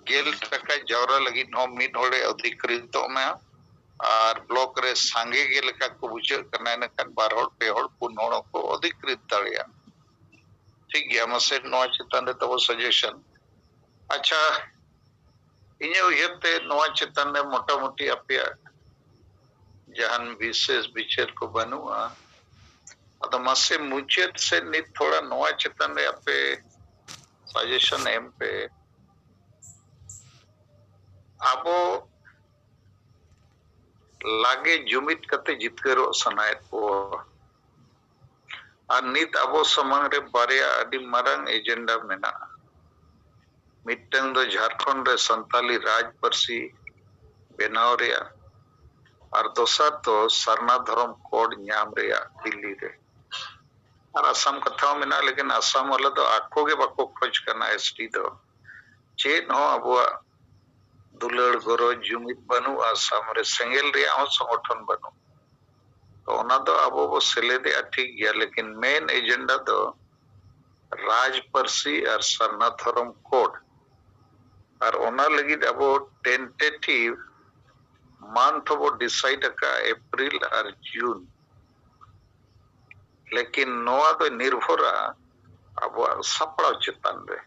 ᱜᱮᱞ ᱴᱟᱠᱟ ᱡᱟᱣᱨᱟ ᱞᱟᱹᱜᱤᱫ ᱦᱚᱸ ᱢᱤᱫ ᱦᱚᱲᱮ ᱚᱫᱷᱤᱠᱨᱤᱛᱚᱜ ᱢᱟ᱾ ᱟᱨ block ᱨᱮ ᱥᱟᱸᱜᱮ ᱜᱮ ᱞᱮᱠᱟ ᱠᱚ ᱵᱩᱡᱷᱟᱹᱜ ᱠᱟᱱᱟ, ᱤᱱᱟᱹᱠᱷᱟᱱ ᱵᱟᱨ ᱦᱚᱲ, ᱯᱮ ᱦᱚᱲ, ᱯᱩᱱ ᱦᱚᱲ ᱦᱚᱸᱠᱚ ᱚᱫᱷᱤᱠᱨᱤᱛ ᱫᱟᱲᱮᱭᱟᱜᱼᱟ᱾ ᱴᱷᱤᱠ ᱜᱮᱭᱟ, ᱢᱟᱥᱮ ᱱᱚᱣᱟ ᱪᱮᱛᱟᱱ ᱨᱮ ᱛᱟᱵᱚ suggestion᱾ ᱟᱪᱪᱷᱟ, ᱤᱧᱟᱹᱜ ᱩᱭᱦᱟᱹᱨ ᱛᱮ ᱱᱚᱣᱟ ᱪᱮᱛᱟᱱ ᱨᱮ ᱢᱚᱴᱟᱢᱩᱴᱤ ᱟᱯᱮᱭᱟᱜ ᱡᱟᱦᱟᱱ ᱵᱤᱥᱮᱥ ᱵᱤᱪᱟᱹᱨ ᱠᱚ ᱵᱟᱹᱱᱩᱜᱼᱟ᱾ ᱟᱫᱚ ᱢᱟᱥᱮ ᱢᱩᱪᱟᱹᱫ ᱥᱮᱫ ᱱᱤᱛ ᱛᱷᱚᱲᱟ ᱱᱚᱣᱟ ᱪᱮᱛᱟᱱ ᱨᱮ ᱟᱯᱮ ᱥᱟᱡᱮᱥᱚᱱ ᱮᱢ ᱯᱮ᱾ ᱟᱵᱚ ᱞᱟᱜᱮ ᱡᱩᱢᱤᱫ ᱠᱟᱛᱮ ᱡᱤᱛᱠᱟᱹᱨᱚᱜ ᱥᱟᱱᱟᱭᱮᱫ ᱠᱚᱣᱟ᱾ ᱟᱨ ᱱᱤᱛ ᱟᱵᱚ ᱥᱟᱢᱟᱝ ᱨᱮ ᱵᱟᱨᱭᱟ ᱟᱹᱰᱤ ᱢᱟᱨᱟᱝ ᱮᱡᱮᱱᱰᱟ ᱢᱮᱱᱟᱜᱼᱟ᱾ ᱢᱤᱫᱴᱟᱝ ᱫᱚ ᱡᱷᱟᱲᱠᱷᱚᱸᱰ ᱨᱮ ᱥᱟᱱᱛᱟᱞᱤ ᱨᱟᱡᱽ ᱯᱟᱹᱨᱥᱤ ᱵᱮᱱᱟᱣ ᱨᱮᱭᱟᱜ, ᱟᱨ ᱫᱚᱥᱟᱨ ᱫᱚ ᱥᱟᱨᱱᱟ ᱫᱷᱚᱨᱚᱢ ᱠᱳᱰ ᱧᱟᱢ ᱨᱮᱭᱟᱜ ᱫᱤᱞᱞᱤ ᱨᱮ᱾ ᱟᱨ ᱟᱥᱟᱢ ᱠᱟᱛᱷᱟ ᱦᱚᱸ ᱢᱮᱱᱟᱜᱼᱟ, ᱞᱮᱠᱤᱱ ᱟᱥᱟᱢ ᱣᱟᱞᱟ ᱫᱚ ᱟᱠᱚ ᱜᱮ ᱵᱟᱠᱚ ᱠᱷᱚᱡᱽ ᱠᱟᱱᱟ ᱮᱥᱴᱤ ᱫᱚ᱾ ᱪᱮᱫ ᱦᱚᱸ ᱟᱵᱚᱣᱟᱜ ᱫᱩᱞᱟᱹᱲ ᱜᱚᱨᱚᱡᱽ ᱡᱩᱢᱤᱫ ᱵᱟᱹᱱᱩᱜᱼᱟ ᱟᱥᱟᱢ ᱨᱮ, ᱥᱮᱸᱜᱮᱞ ᱨᱮᱭᱟᱜ ᱦᱚᱸ ᱥᱚᱝᱜᱚᱴᱷᱚᱱ ᱵᱟᱹᱱᱩᱜ᱾ ᱛᱚ ᱚᱱᱟ ᱫᱚ ᱟᱵᱚ ᱵᱚ ᱥᱮᱞᱮᱫᱮᱜᱼᱟ, ᱴᱷᱤᱠ ᱜᱮᱭᱟ, ᱞᱮᱠᱤᱱ ᱢᱮᱱ ᱮᱡᱮᱱᱰᱟ ᱫᱚ ᱨᱟᱡᱽ ᱯᱟᱹᱨᱥᱤ ᱟᱨ ᱥᱟᱨᱱᱟ ᱫᱷᱚᱨᱚᱢ ᱠᱳᱰ᱾ ᱟᱨ ᱚᱱᱟ ᱞᱟᱹᱜᱤᱫ ᱟᱵᱚ ᱴᱮᱱᱴᱮᱴᱤᱵᱷ ᱢᱟᱱᱛᱷ ᱵᱚ ᱰᱤᱥᱟᱭᱤᱰ ᱟᱠᱟᱫᱼᱟ, ᱮᱯᱨᱤᱞ ᱟᱨ ᱡᱩᱱ᱾ ᱞᱮᱠᱤᱱ ᱱᱚᱣᱟ ᱫᱚ ᱱᱤᱨᱵᱷᱚᱨᱟ ᱟᱵᱚᱣᱟᱜ ᱥᱟᱯᱲᱟᱣ ᱪᱮᱛᱟᱱ ᱨᱮ᱾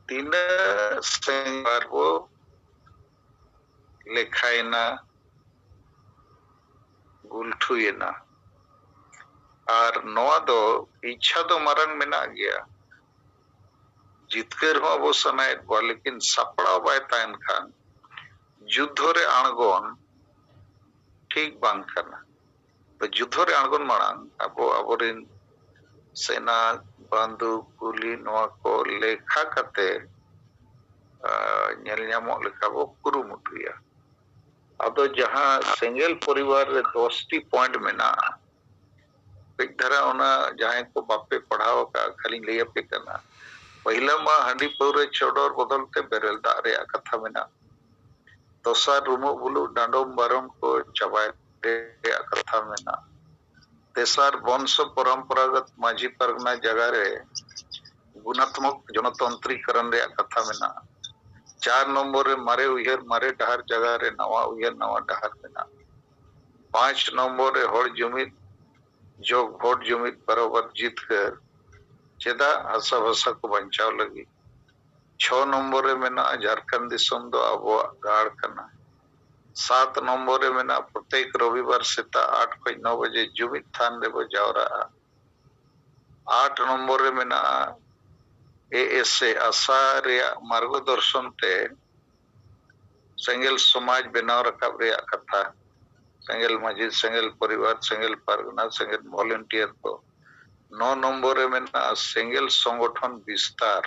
ᱛᱤᱱᱟᱹᱜ ᱥᱮᱸᱜᱮᱞ ᱵᱚ ᱞᱮᱠᱷᱟᱭᱮᱱᱟ, ᱜᱩᱞᱴᱷᱩᱭᱮᱱᱟ᱾ ᱟᱨ ᱱᱚᱣᱟ ᱫᱚ ᱤᱪᱪᱷᱟ ᱫᱚ ᱢᱟᱨᱟᱝ ᱢᱮᱱᱟᱜ ᱜᱮᱭᱟ, ᱡᱤᱛᱠᱟᱹᱨ ᱦᱚᱸ ᱟᱵᱚ ᱥᱟᱱᱟᱭᱮᱫ ᱵᱚᱱᱟ, ᱞᱮᱠᱤᱱ ᱥᱟᱯᱲᱟᱣ ᱵᱟᱭ ᱛᱟᱦᱮᱱ ᱠᱷᱟᱱ ᱡᱩᱫᱽᱫᱷᱚ ᱨᱮ ᱟᱬᱜᱚᱱ ᱴᱷᱤᱠ ᱵᱟᱝ ᱠᱟᱱᱟ᱾ ᱛᱚ ᱡᱩᱫᱽᱫᱷᱚ ᱨᱮ ᱟᱬᱜᱚᱱ ᱢᱟᱲᱟᱝ ᱟᱵᱚ ᱟᱵᱚᱨᱮᱱ ᱥᱮᱱᱟ, ᱵᱟᱱᱫᱩᱠ, ᱜᱩᱞᱤ, ᱱᱚᱣᱟ ᱠᱚ ᱞᱮᱠᱷᱟ ᱠᱟᱛᱮ, ᱟ, ᱧᱮᱞ ᱧᱟᱢᱚᱜ ᱞᱮᱠᱟ ᱵᱚ ᱠᱩᱨᱩᱢᱩᱴᱩᱭᱟ᱾ ᱟᱫᱚ ᱡᱟᱦᱟᱸ ᱥᱮᱸᱜᱮᱞ ᱯᱚᱨᱤᱵᱟᱨ ᱨᱮ ᱫᱚᱥ ᱴᱤ ᱯᱚᱭᱮᱱᱴ ᱢᱮᱱᱟᱜᱼᱟ, ᱠᱟᱹᱡ ᱫᱷᱟᱨᱟ ᱚᱱᱟ ᱡᱟᱦᱟᱸᱭ ᱠᱚ ᱵᱟᱯᱮ ᱯᱟᱲᱦᱟᱣ ᱟᱠᱟᱫ, ᱠᱷᱟᱹᱞᱤᱧ ᱞᱟᱹᱭ ᱟᱯᱮ ᱠᱟᱱᱟ᱾ ᱯᱟᱹᱦᱤᱞᱟ ᱢᱟ ᱦᱟᱺᱰᱤ ᱯᱟᱹᱣᱨᱟᱹ ᱪᱚᱰᱚᱨ ᱵᱚᱫᱚᱞ ᱛᱮ ᱵᱮᱨᱮᱞ ᱫᱟᱜ ᱨᱮᱭᱟᱜ ᱠᱟᱛᱷᱟ ᱢᱮᱱᱟᱜᱼᱟ᱾ ᱫᱚᱥᱟᱨ, ᱨᱩᱢᱩᱜ ᱵᱩᱞᱩᱜ ᱰᱟᱸᱰᱚᱢ ᱵᱟᱨᱚᱱ ᱠᱚ ᱪᱟᱵᱟᱭ ᱨᱮᱭᱟᱜ ᱠᱟᱛᱷᱟ ᱢᱮᱱᱟᱜᱼᱟ᱾ ᱛᱮᱥᱟᱨ, ᱵᱚᱝᱥᱚ ᱯᱚᱨᱚᱢᱯᱚᱨᱟᱜᱚᱛ ᱢᱟᱹᱡᱷᱤ ᱯᱟᱨᱜᱟᱱᱟ ᱡᱟᱭᱜᱟ ᱨᱮ ᱜᱩᱱᱟᱛᱢᱚᱠ ᱡᱚᱱᱚᱛᱚᱱᱛᱨᱤᱠᱚᱨᱚᱱ ᱨᱮᱭᱟᱜ ᱠᱟᱛᱷᱟ ᱢᱮᱱᱟᱜᱼᱟ᱾ ᱪᱟᱨ ᱱᱚᱢᱵᱚᱨ ᱨᱮ ᱢᱟᱨᱮ ᱩᱭᱦᱟᱹᱨ ᱢᱟᱨᱮ ᱰᱟᱦᱟᱨ ᱡᱟᱭᱜᱟ ᱨᱮ ᱱᱟᱣᱟ ᱩᱭᱦᱟᱹᱨ ᱱᱟᱣᱟ ᱰᱟᱦᱟᱨ ᱢᱮᱱᱟᱜᱼᱟ᱾ ᱯᱟᱸᱪ ᱱᱚᱢᱵᱚᱨ ᱨᱮ ᱦᱚᱲ ᱡᱩᱢᱤᱫ ᱡᱳᱜᱽ ᱵᱷᱳᱴ ᱡᱩᱢᱤᱫ ᱵᱟᱨᱚᱵᱟᱨ ᱡᱤᱛᱠᱟᱹᱨ, ᱪᱮᱫᱟᱜ ᱦᱟᱥᱟ ᱵᱷᱟᱥᱟ ᱠᱚ ᱵᱟᱧᱪᱟᱣ ᱞᱟᱹᱜᱤᱫ᱾ ᱪᱷᱚ ᱱᱚᱢᱵᱚᱨ ᱨᱮ ᱢᱮᱱᱟᱜᱼᱟ ᱡᱷᱟᱲᱠᱷᱚᱸᱰ ᱫᱤᱥᱚᱢ ᱫᱚ ᱟᱵᱚᱣᱟᱜ ᱜᱟᱲ ᱠᱟᱱᱟ᱾ ᱥᱟᱛ ᱱᱚᱢᱵᱚᱨ ᱨᱮ ᱢᱮᱱᱟᱜᱼᱟ ᱯᱨᱚᱛᱮᱠ ᱨᱚᱵᱤᱵᱟᱨ ᱥᱮᱛᱟᱜ ᱟᱴ ᱠᱷᱚᱱ ᱱᱚ ᱵᱟᱡᱮ ᱡᱩᱢᱤᱫ ᱛᱷᱟᱱ ᱨᱮᱵᱚ ᱡᱟᱣᱨᱟᱜᱼᱟ᱾ ᱟᱴ ᱱᱚᱢᱵᱚᱨ ᱨᱮ ᱢᱮᱱᱟᱜᱼᱟ ᱮ ᱮᱥ ᱮ ᱟᱥᱟ ᱨᱮᱭᱟᱜ ᱢᱟᱨᱜᱚ ᱫᱚᱨᱥᱚᱱ ᱛᱮ ᱥᱮᱸᱜᱮᱞ ᱥᱚᱢᱟᱡᱽ ᱵᱮᱱᱟᱣ ᱨᱟᱠᱟᱵ ᱨᱮᱭᱟᱜ ᱠᱟᱛᱷᱟ᱾ ᱥᱮᱸᱜᱮᱞ ᱢᱟᱹᱡᱷᱤ, ᱥᱮᱸᱜᱮᱞ ᱯᱚᱨᱤᱵᱟᱨ, ᱥᱮᱸᱜᱮᱞ ᱯᱟᱨᱜᱟᱱᱟ, ᱥᱮᱸᱜᱮᱞ ᱵᱷᱚᱞᱮᱱᱴᱤᱭᱟᱨ ᱠᱚ᱾ ᱱᱚ ᱱᱚᱢᱵᱚᱨ ᱨᱮ ᱢᱮᱱᱟᱜᱼᱟ ᱥᱮᱸᱜᱮᱞ ᱥᱚᱝᱜᱚᱴᱷᱚᱱ ᱵᱤᱥᱛᱟᱨ᱾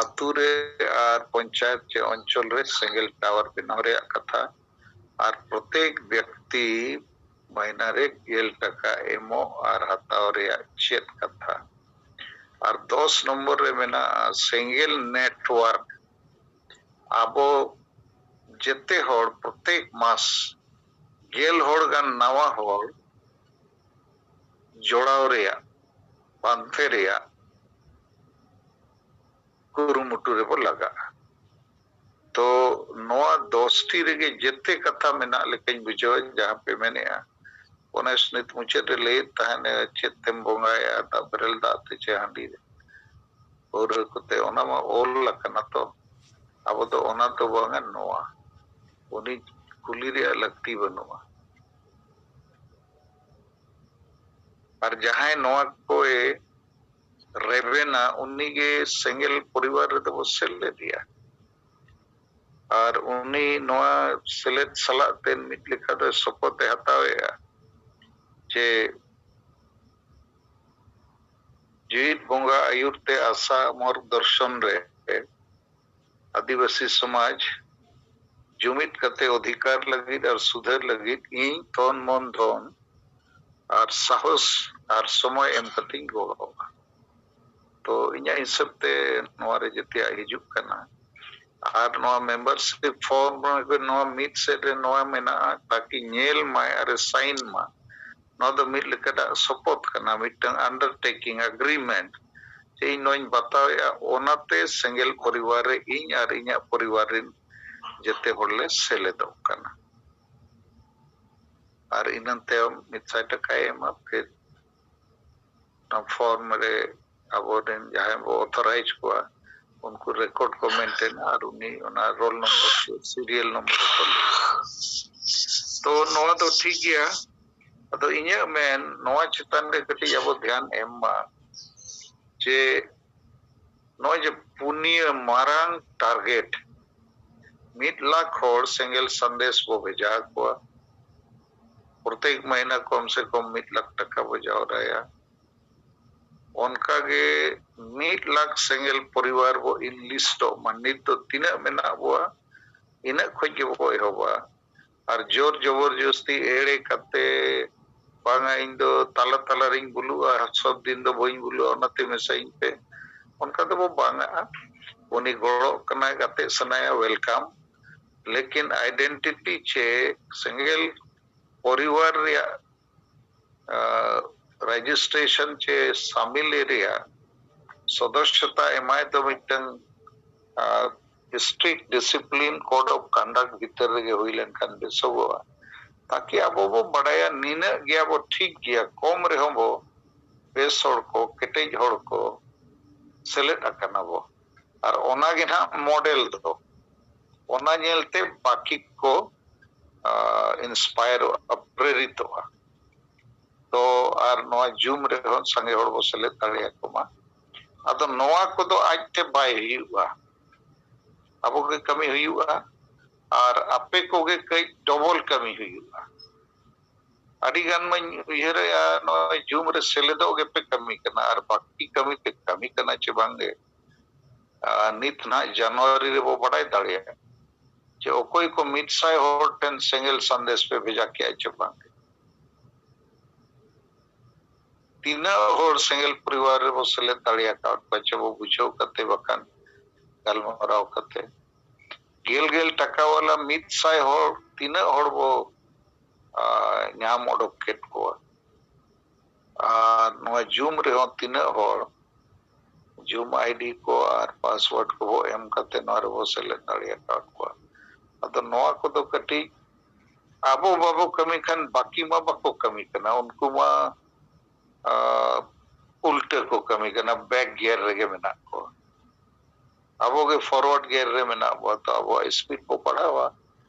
ᱟᱛᱳ ᱨᱮ ᱟᱨ ᱯᱚᱧᱪᱟᱭᱮᱛ ᱪᱮ ᱚᱧᱪᱚᱞ ᱨᱮ ᱥᱮᱸᱜᱮᱞ ᱴᱟᱣᱟᱨ ᱵᱮᱱᱟᱣ ᱨᱮᱭᱟᱜ ᱠᱟᱛᱷᱟ᱾ ᱟᱨ ᱯᱨᱚᱛᱮᱠ ᱵᱮᱠᱛᱤ ᱢᱟᱹᱦᱱᱟᱹ ᱨᱮ ᱜᱮᱞ ᱴᱟᱠᱟ ᱮᱢᱚᱜ ᱟᱨ ᱦᱟᱛᱟᱣ ᱨᱮᱭᱟᱜ ᱪᱮᱫ ᱠᱟᱛᱷᱟ᱾ ᱟᱨ ᱫᱚᱥ ᱱᱚᱢᱵᱚᱨ ᱨᱮ ᱢᱮᱱᱟᱜᱼᱟ ᱥᱮᱸᱜᱮᱞ ᱱᱮᱴᱣᱟᱨᱠ᱾ ᱟᱵᱚ ᱡᱮᱛᱮ ᱦᱚᱲ ᱯᱨᱚᱛᱮᱠ ᱢᱟᱥ ᱜᱮᱞ ᱦᱚᱲ ᱜᱟᱱ ᱱᱟᱣᱟ ᱦᱚᱲ ᱡᱚᱲᱟᱣ ᱨᱮᱭᱟᱜ, ᱯᱟᱱᱛᱮ ᱨᱮᱭᱟᱜ ᱠᱩᱨᱩᱢᱩᱴᱩ ᱨᱮᱵᱚ ᱞᱟᱜᱟᱜᱼᱟ᱾ ᱛᱚ ᱱᱚᱣᱟ ᱫᱚᱥᱴᱤ ᱨᱮᱜᱮ ᱡᱮᱛᱮ ᱠᱟᱛᱷᱟ ᱢᱮᱱᱟᱜ ᱞᱮᱠᱟᱧ ᱵᱩᱡᱷᱟᱹᱣᱟ ᱡᱟᱦᱟᱸ ᱯᱮ ᱢᱮᱱᱮᱜᱼᱟ᱾ ᱚᱱᱮ ᱥᱱᱤᱛ ᱢᱩᱪᱟᱹᱫ ᱨᱮ ᱞᱟᱹᱭᱮᱫ ᱛᱟᱦᱮᱱ ᱪᱮᱫ ᱛᱮᱢ ᱵᱚᱸᱜᱟᱭᱟ, ᱫᱟᱜ ᱵᱮᱨᱮᱞ ᱫᱟᱜ ᱛᱮ ᱪᱮ ᱦᱟᱺᱰᱤ ᱨᱮ, ᱯᱟᱹᱣᱨᱟᱹ ᱠᱚᱛᱮ, ᱚᱱᱟ ᱢᱟ ᱚᱞ ᱟᱠᱟᱱᱟ ᱛᱚ᱾ ᱟᱵᱚ ᱫᱚ ᱚᱱᱟ ᱫᱚ ᱵᱟᱝᱟ, ᱱᱚᱣᱟ ᱩᱱᱤ ᱠᱩᱞᱤ ᱨᱮᱭᱟᱜ ᱞᱟᱹᱠᱛᱤ ᱵᱟᱹᱱᱩᱜᱼᱟ᱾ ᱟᱨ ᱡᱟᱦᱟᱸᱭ ᱱᱚᱣᱟ ᱠᱚᱭ ᱨᱮᱵᱮᱱᱟ ᱩᱱᱤᱜᱮ ᱥᱮᱸᱜᱮᱞ ᱯᱚᱨᱤᱵᱟᱨ ᱨᱮᱫᱚ ᱵᱚ ᱥᱮᱞᱮᱫᱮᱭᱟ᱾ ᱟᱨ ᱩᱱᱤ ᱱᱚᱣᱟ ᱥᱮᱞᱮᱫ ᱥᱟᱞᱟᱜ ᱛᱮ ᱢᱤᱫ ᱞᱮᱠᱟ ᱫᱚ ᱥᱚᱯᱚᱛ ᱮ ᱦᱟᱛᱟᱣᱮᱜᱼᱟ ᱡᱮ ᱡᱤᱣᱤᱫ ᱵᱚᱸᱜᱟ ᱟᱹᱭᱩᱨ ᱛᱮ ᱟᱥᱟ ᱢᱟᱨᱜᱽ ᱫᱚᱨᱥᱚᱱ ᱨᱮ ᱟᱹᱫᱤᱵᱟᱹᱥᱤ ᱥᱚᱢᱟᱡᱽ ᱡᱩᱢᱤᱫ ᱠᱟᱛᱮ ᱚᱫᱷᱤᱠᱟᱨ ᱞᱟᱹᱜᱤᱫ ᱟᱨ ᱥᱩᱫᱷᱟᱹᱨ ᱞᱟᱹᱜᱤᱫ ᱤᱧ ᱛᱚᱱ ᱢᱚᱱ ᱫᱷᱚᱱ ᱟᱨ ᱥᱟᱦᱚᱥ ᱟᱨ ᱥᱚᱢᱚᱭ ᱮᱢ ᱠᱟᱛᱮᱧ ᱜᱚᱲᱚᱜᱼᱟ᱾ ᱛᱚ ᱤᱧᱟᱹᱜ ᱦᱤᱥᱟᱹᱵ ᱛᱮ ᱱᱚᱣᱟ ᱨᱮ ᱡᱮᱛᱮᱭᱟᱜ ᱦᱤᱡᱩᱜ ᱠᱟᱱᱟ᱾ ᱟᱨ ᱱᱚᱣᱟ ᱢᱮᱢᱵᱟᱨᱥᱤᱯ ᱯᱷᱚᱨᱢ ᱨᱮ ᱱᱚᱣᱟ ᱢᱤᱫ ᱥᱮᱫ ᱨᱮ ᱱᱚᱣᱟ ᱢᱮᱱᱟᱜᱼᱟ, ᱛᱟᱠᱤ ᱧᱮᱞ ᱢᱟᱭ ᱟᱨ ᱮ ᱥᱟᱭᱤᱱ ᱢᱟ᱾ ᱱᱚᱣᱟ ᱫᱚ ᱢᱤᱫ ᱞᱮᱠᱟᱱᱟᱜ ᱥᱚᱯᱚᱛ ᱠᱟᱱᱟ, ᱢᱤᱫᱴᱟᱝ ᱟᱱᱰᱟᱨᱴᱮᱠᱤᱝ, ᱟᱜᱽᱨᱤᱢᱮᱱᱴ, ᱡᱮ ᱤᱧ ᱱᱚᱣᱟᱧ ᱵᱟᱛᱟᱣᱮᱜᱼᱟ, ᱚᱱᱟᱛᱮ ᱥᱮᱸᱜᱮᱞ ᱯᱚᱨᱤᱵᱟᱨ ᱨᱮ ᱤᱧ ᱟᱨ ᱤᱧᱟᱹᱜ ᱯᱚᱨᱤᱵᱟᱨ ᱨᱮᱱ ᱡᱮᱛᱮ ᱦᱚᱲ ᱞᱮ ᱥᱮᱞᱮᱫᱚᱜ ᱠᱟᱱᱟ᱾ ᱟᱨ ᱤᱱᱟᱹ ᱛᱟᱭᱚᱢ ᱢᱤᱫ ᱥᱟᱭ ᱴᱟᱠᱟᱭ ᱮᱢᱟ, ᱯᱷᱤᱨ ᱚᱱᱟ ᱯᱷᱚᱨᱢ ᱨᱮ ᱟᱵᱚᱨᱮᱱ ᱡᱟᱦᱟᱸᱭ ᱵᱚ ᱚᱛᱷᱚᱨᱟᱭᱤᱡᱽ ᱠᱚᱣᱟ, ᱩᱱᱠᱩ ᱨᱮᱠᱚᱨᱰ ᱠᱚ ᱢᱮᱱᱴᱮᱱᱟ ᱟᱨ ᱩᱱᱤ ᱚᱱᱟ ᱨᱳᱞ ᱱᱚᱢᱵᱚᱨ ᱥᱮ ᱥᱤᱨᱤᱭᱟᱞ ᱱᱚᱢᱵᱚᱨ ᱠᱚ ᱞᱟᱹᱭᱟ᱾ ᱛᱚ ᱱᱚᱣᱟ ᱫᱚ ᱴᱷᱤᱠ ᱜᱮᱭᱟ᱾ ᱟᱫᱚ ᱤᱧᱟᱹᱜ ᱢᱮᱱ, ᱱᱚᱣᱟ ᱪᱮᱛᱟᱱ ᱨᱮ ᱠᱟᱹᱴᱤᱡ ᱟᱵᱚ ᱫᱷᱮᱭᱟᱱ ᱮᱢ ᱢᱟ, ᱡᱮ ᱱᱚᱜᱼᱚᱭ ᱡᱮ ᱯᱩᱱᱭᱟᱹ ᱢᱟᱨᱟᱝ ᱴᱟᱨᱜᱮᱴ, ᱢᱤᱫ ᱞᱟᱠᱷ ᱦᱚᱲ ᱥᱮᱸᱜᱮᱞ ᱥᱟᱸᱫᱮᱥ ᱵᱚ ᱵᱷᱮᱡᱟ ᱟᱠᱚᱣᱟ, ᱯᱨᱚᱛᱮᱠ ᱢᱟᱹᱦᱱᱟᱹ ᱠᱚᱢ ᱥᱮ ᱠᱚᱢ ᱢᱤᱫ ᱞᱟᱠᱷ ᱴᱟᱠᱟ ᱵᱚ ᱡᱟᱣᱨᱟᱭᱟ᱾ ᱚᱱᱠᱟᱜᱮ ᱢᱤᱫ ᱞᱟᱠᱷ ᱥᱮᱸᱜᱮᱞ ᱯᱚᱨᱤᱵᱟᱨ ᱵᱚ ᱤᱱᱞᱤᱥᱴᱚᱜ ᱢᱟ᱾ ᱱᱤᱛ ᱫᱚ ᱛᱤᱱᱟᱹᱜ ᱢᱮᱱᱟᱜ ᱵᱚᱣᱟ, ᱤᱱᱟᱹᱜ ᱠᱷᱚᱡ ᱜᱮᱵᱚ ᱮᱦᱚᱵᱟ᱾ ᱟᱨ ᱡᱳᱨ ᱡᱚᱵᱚᱨ ᱡᱚᱥᱛᱤ ᱮᱲᱮ ᱠᱟᱛᱮ, "ᱵᱟᱝᱟ, ᱤᱧ ᱫᱚ ᱛᱟᱞᱟ ᱛᱟᱞᱟ ᱨᱤᱧ ᱵᱩᱞᱩᱜᱼᱟ, ᱥᱚᱵ ᱫᱤᱱ ᱫᱚ ᱵᱟᱹᱧ ᱵᱩᱞᱩᱜᱼᱟ, ᱚᱱᱟᱛᱮ ᱢᱮᱥᱟᱭᱤᱧ ᱯᱮ", ᱚᱱᱠᱟ ᱫᱚᱵᱚ ᱵᱟᱝᱟᱜᱼᱟ᱾ ᱩᱱᱤ ᱜᱚᱲᱚᱜ ᱠᱟᱱᱟᱭ, ᱜᱟᱛᱮᱜ ᱥᱟᱱᱟᱭᱟ, ᱣᱮᱞᱠᱟᱢ᱾ ᱞᱮᱠᱤᱱ ᱟᱭᱰᱮᱱᱴᱤᱴᱤ ᱪᱮ ᱥᱮᱸᱜᱮᱞ ᱯᱚᱨᱤᱵᱟᱨ ᱨᱮᱭᱟᱜ ᱨᱮᱡᱤᱥᱴᱨᱮᱥᱚᱱ ᱪᱮ ᱥᱟᱢᱤᱞ ᱨᱮᱭᱟᱜ ᱥᱚᱫᱚᱥᱥᱚᱛᱟ ᱮᱢᱟᱭ ᱫᱚ ᱢᱤᱫᱴᱟᱝ ᱥᱴᱨᱤᱠᱴ ᱰᱤᱥᱤᱯᱞᱤᱱ ᱠᱳᱰ ᱚᱯᱷ ᱠᱚᱱᱰᱟᱠᱴ ᱵᱷᱤᱛᱟᱹᱨ ᱨᱮᱜᱮ ᱦᱩᱭ ᱞᱮᱱᱠᱷᱟᱱ ᱵᱮᱥᱚᱜᱚᱜᱼᱟ, ᱛᱟᱠᱤ ᱟᱵᱚ ᱵᱚ ᱵᱟᱰᱟᱭᱟ ᱱᱤᱱᱟᱹᱜ ᱜᱮᱭᱟ ᱵᱚ, ᱴᱷᱤᱠ ᱜᱮᱭᱟ, ᱠᱚᱢ ᱨᱮᱦᱚᱸ ᱵᱚ ᱵᱮᱥ ᱦᱚᱲ ᱠᱚ, ᱠᱮᱴᱮᱡ ᱦᱚᱲ ᱠᱚ ᱥᱮᱞᱮᱫ ᱟᱠᱟᱱᱟ ᱵᱚ᱾ ᱟᱨ ᱚᱱᱟ ᱜᱮ ᱱᱟᱦᱟᱜ ᱢᱚᱰᱮᱞ ᱫᱚ, ᱚᱱᱟ ᱧᱮᱞᱛᱮ ᱵᱟᱹᱠᱤ ᱠᱚ ᱤᱱᱥᱯᱟᱭᱟᱨᱚᱜᱼᱟ, ᱯᱨᱮᱨᱤᱛᱚᱜᱼᱟ᱾ ᱛᱚ ᱟᱨ ᱱᱚᱣᱟ ᱡᱩᱢ ᱨᱮᱦᱚᱸ ᱥᱟᱸᱜᱮ ᱦᱚᱲ ᱵᱚ ᱥᱮᱞᱮᱫ ᱫᱟᱲᱮᱭᱟᱠᱚ ᱢᱟ᱾ ᱟᱫᱚ ᱱᱚᱣᱟ ᱠᱚᱫᱚ ᱟᱡᱛᱮ ᱵᱟᱭ ᱦᱩᱭᱩᱜᱼᱟ, ᱟᱵᱚ ᱜᱮ ᱠᱟᱹᱢᱤ ᱦᱩᱭᱩᱜᱼᱟ᱾ ᱟᱨ ᱟᱯᱮ ᱠᱚᱜᱮ ᱠᱟᱹᱡ ᱰᱚᱵᱚᱞ ᱠᱟᱹᱢᱤ ᱦᱩᱭᱩᱜᱼᱟ᱾ ᱟᱹᱰᱤ ᱜᱟᱱ ᱢᱟᱧ ᱩᱭᱦᱟᱹᱨᱮᱜᱼᱟ, ᱱᱚᱜᱼᱚᱭ ᱡᱩᱢ ᱨᱮ ᱥᱮᱞᱮᱫᱚᱜ ᱜᱮᱯᱮ ᱠᱟᱹᱢᱤ ᱠᱟᱱᱟ, ᱟᱨ ᱵᱟᱹᱠᱤ ᱠᱟᱹᱢᱤ ᱯᱮ ᱠᱟᱹᱢᱤ ᱠᱟᱱᱟ ᱪᱮ ᱵᱟᱝᱜᱮ? ᱟᱨ ᱱᱤᱛ ᱱᱟᱦᱟᱜ ᱡᱟᱱᱩᱣᱟᱨᱤ ᱨᱮᱵᱚ ᱵᱟᱰᱟᱭ ᱫᱟᱲᱮᱭᱟᱜᱼᱟ ᱡᱮ ᱚᱠᱚᱭ ᱠᱚ ᱢᱤᱫ ᱥᱟᱭ ᱦᱚᱲ ᱴᱷᱮᱱ ᱥᱮᱸᱜᱮᱞ ᱥᱟᱸᱫᱮᱥ ᱯᱮ ᱵᱷᱮᱡᱟ ᱠᱮᱜᱼᱟ ᱪᱮ ᱵᱟᱝᱜᱮ? ᱛᱤᱱᱟᱹᱜ ᱦᱚᱲ ᱥᱮᱸᱜᱮᱞ ᱯᱚᱨᱤᱵᱟᱨ ᱨᱮᱵᱚ ᱥᱮᱞᱮᱫ ᱫᱟᱲᱮ ᱟᱠᱟᱫ ᱠᱚᱣᱟ ᱪᱮ ᱵᱚ ᱵᱩᱡᱷᱟᱹᱣ ᱠᱟᱛᱮ ᱵᱟᱠᱷᱟᱱ ᱜᱟᱞᱢᱟᱨᱟᱣ ᱠᱟᱛᱮ? ᱜᱮᱞ ᱜᱮᱞ ᱴᱟᱠᱟ ᱣᱟᱞᱟ ᱢᱤᱫ ᱥᱟᱭ ᱦᱚᱲ ᱛᱤᱱᱟᱹᱜ ᱦᱚᱲ ᱵᱚ, ᱟ, ᱧᱟᱢ ᱚᱰᱚᱠ ᱠᱮᱫ ᱠᱚᱣᱟ? ᱟᱨ ᱱᱚᱣᱟ ᱡᱩᱢ ᱨᱮᱦᱚᱸ ᱛᱤᱱᱟᱹᱜ ᱦᱚᱲ ᱡᱩᱢ ᱟᱭᱰᱤ ᱠᱚ ᱟᱨ ᱯᱟᱥᱣᱟᱨᱰ ᱠᱚᱵᱚ ᱮᱢ ᱠᱟᱛᱮ ᱱᱚᱣᱟ ᱨᱮᱵᱚ ᱥᱮᱞᱮᱫ ᱫᱟᱲᱮ ᱟᱠᱟᱫ ᱠᱚᱣᱟ? ᱟᱫᱚ ᱱᱚᱣᱟ ᱠᱚᱫᱚ ᱠᱟᱹᱴᱤᱡ ᱟᱵᱚ ᱵᱟᱵᱚ ᱠᱟᱹᱢᱤ ᱠᱷᱟᱱ ᱵᱟᱹᱠᱤ ᱢᱟ ᱵᱟᱠᱚ ᱠᱟᱹᱢᱤ ᱠᱟᱱᱟ, ᱩᱱᱠᱩ ᱢᱟ, ᱟ, ᱩᱞᱴᱟᱹ ᱠᱚ ᱠᱟᱹᱢᱤ ᱠᱟᱱᱟ, ᱵᱮᱠ ᱜᱤᱭᱟᱨ ᱨᱮᱜᱮ ᱢᱮᱱᱟᱜ ᱠᱚᱣᱟ᱾ ᱟᱵᱚ ᱜᱮ forward gear ᱨᱮ ᱢᱮᱱᱟᱜ ᱵᱚᱱᱟ, ᱛᱚ ᱟᱵᱚᱣᱟᱜ speed ᱵᱚ ᱵᱟᱲᱦᱟᱣᱟ᱾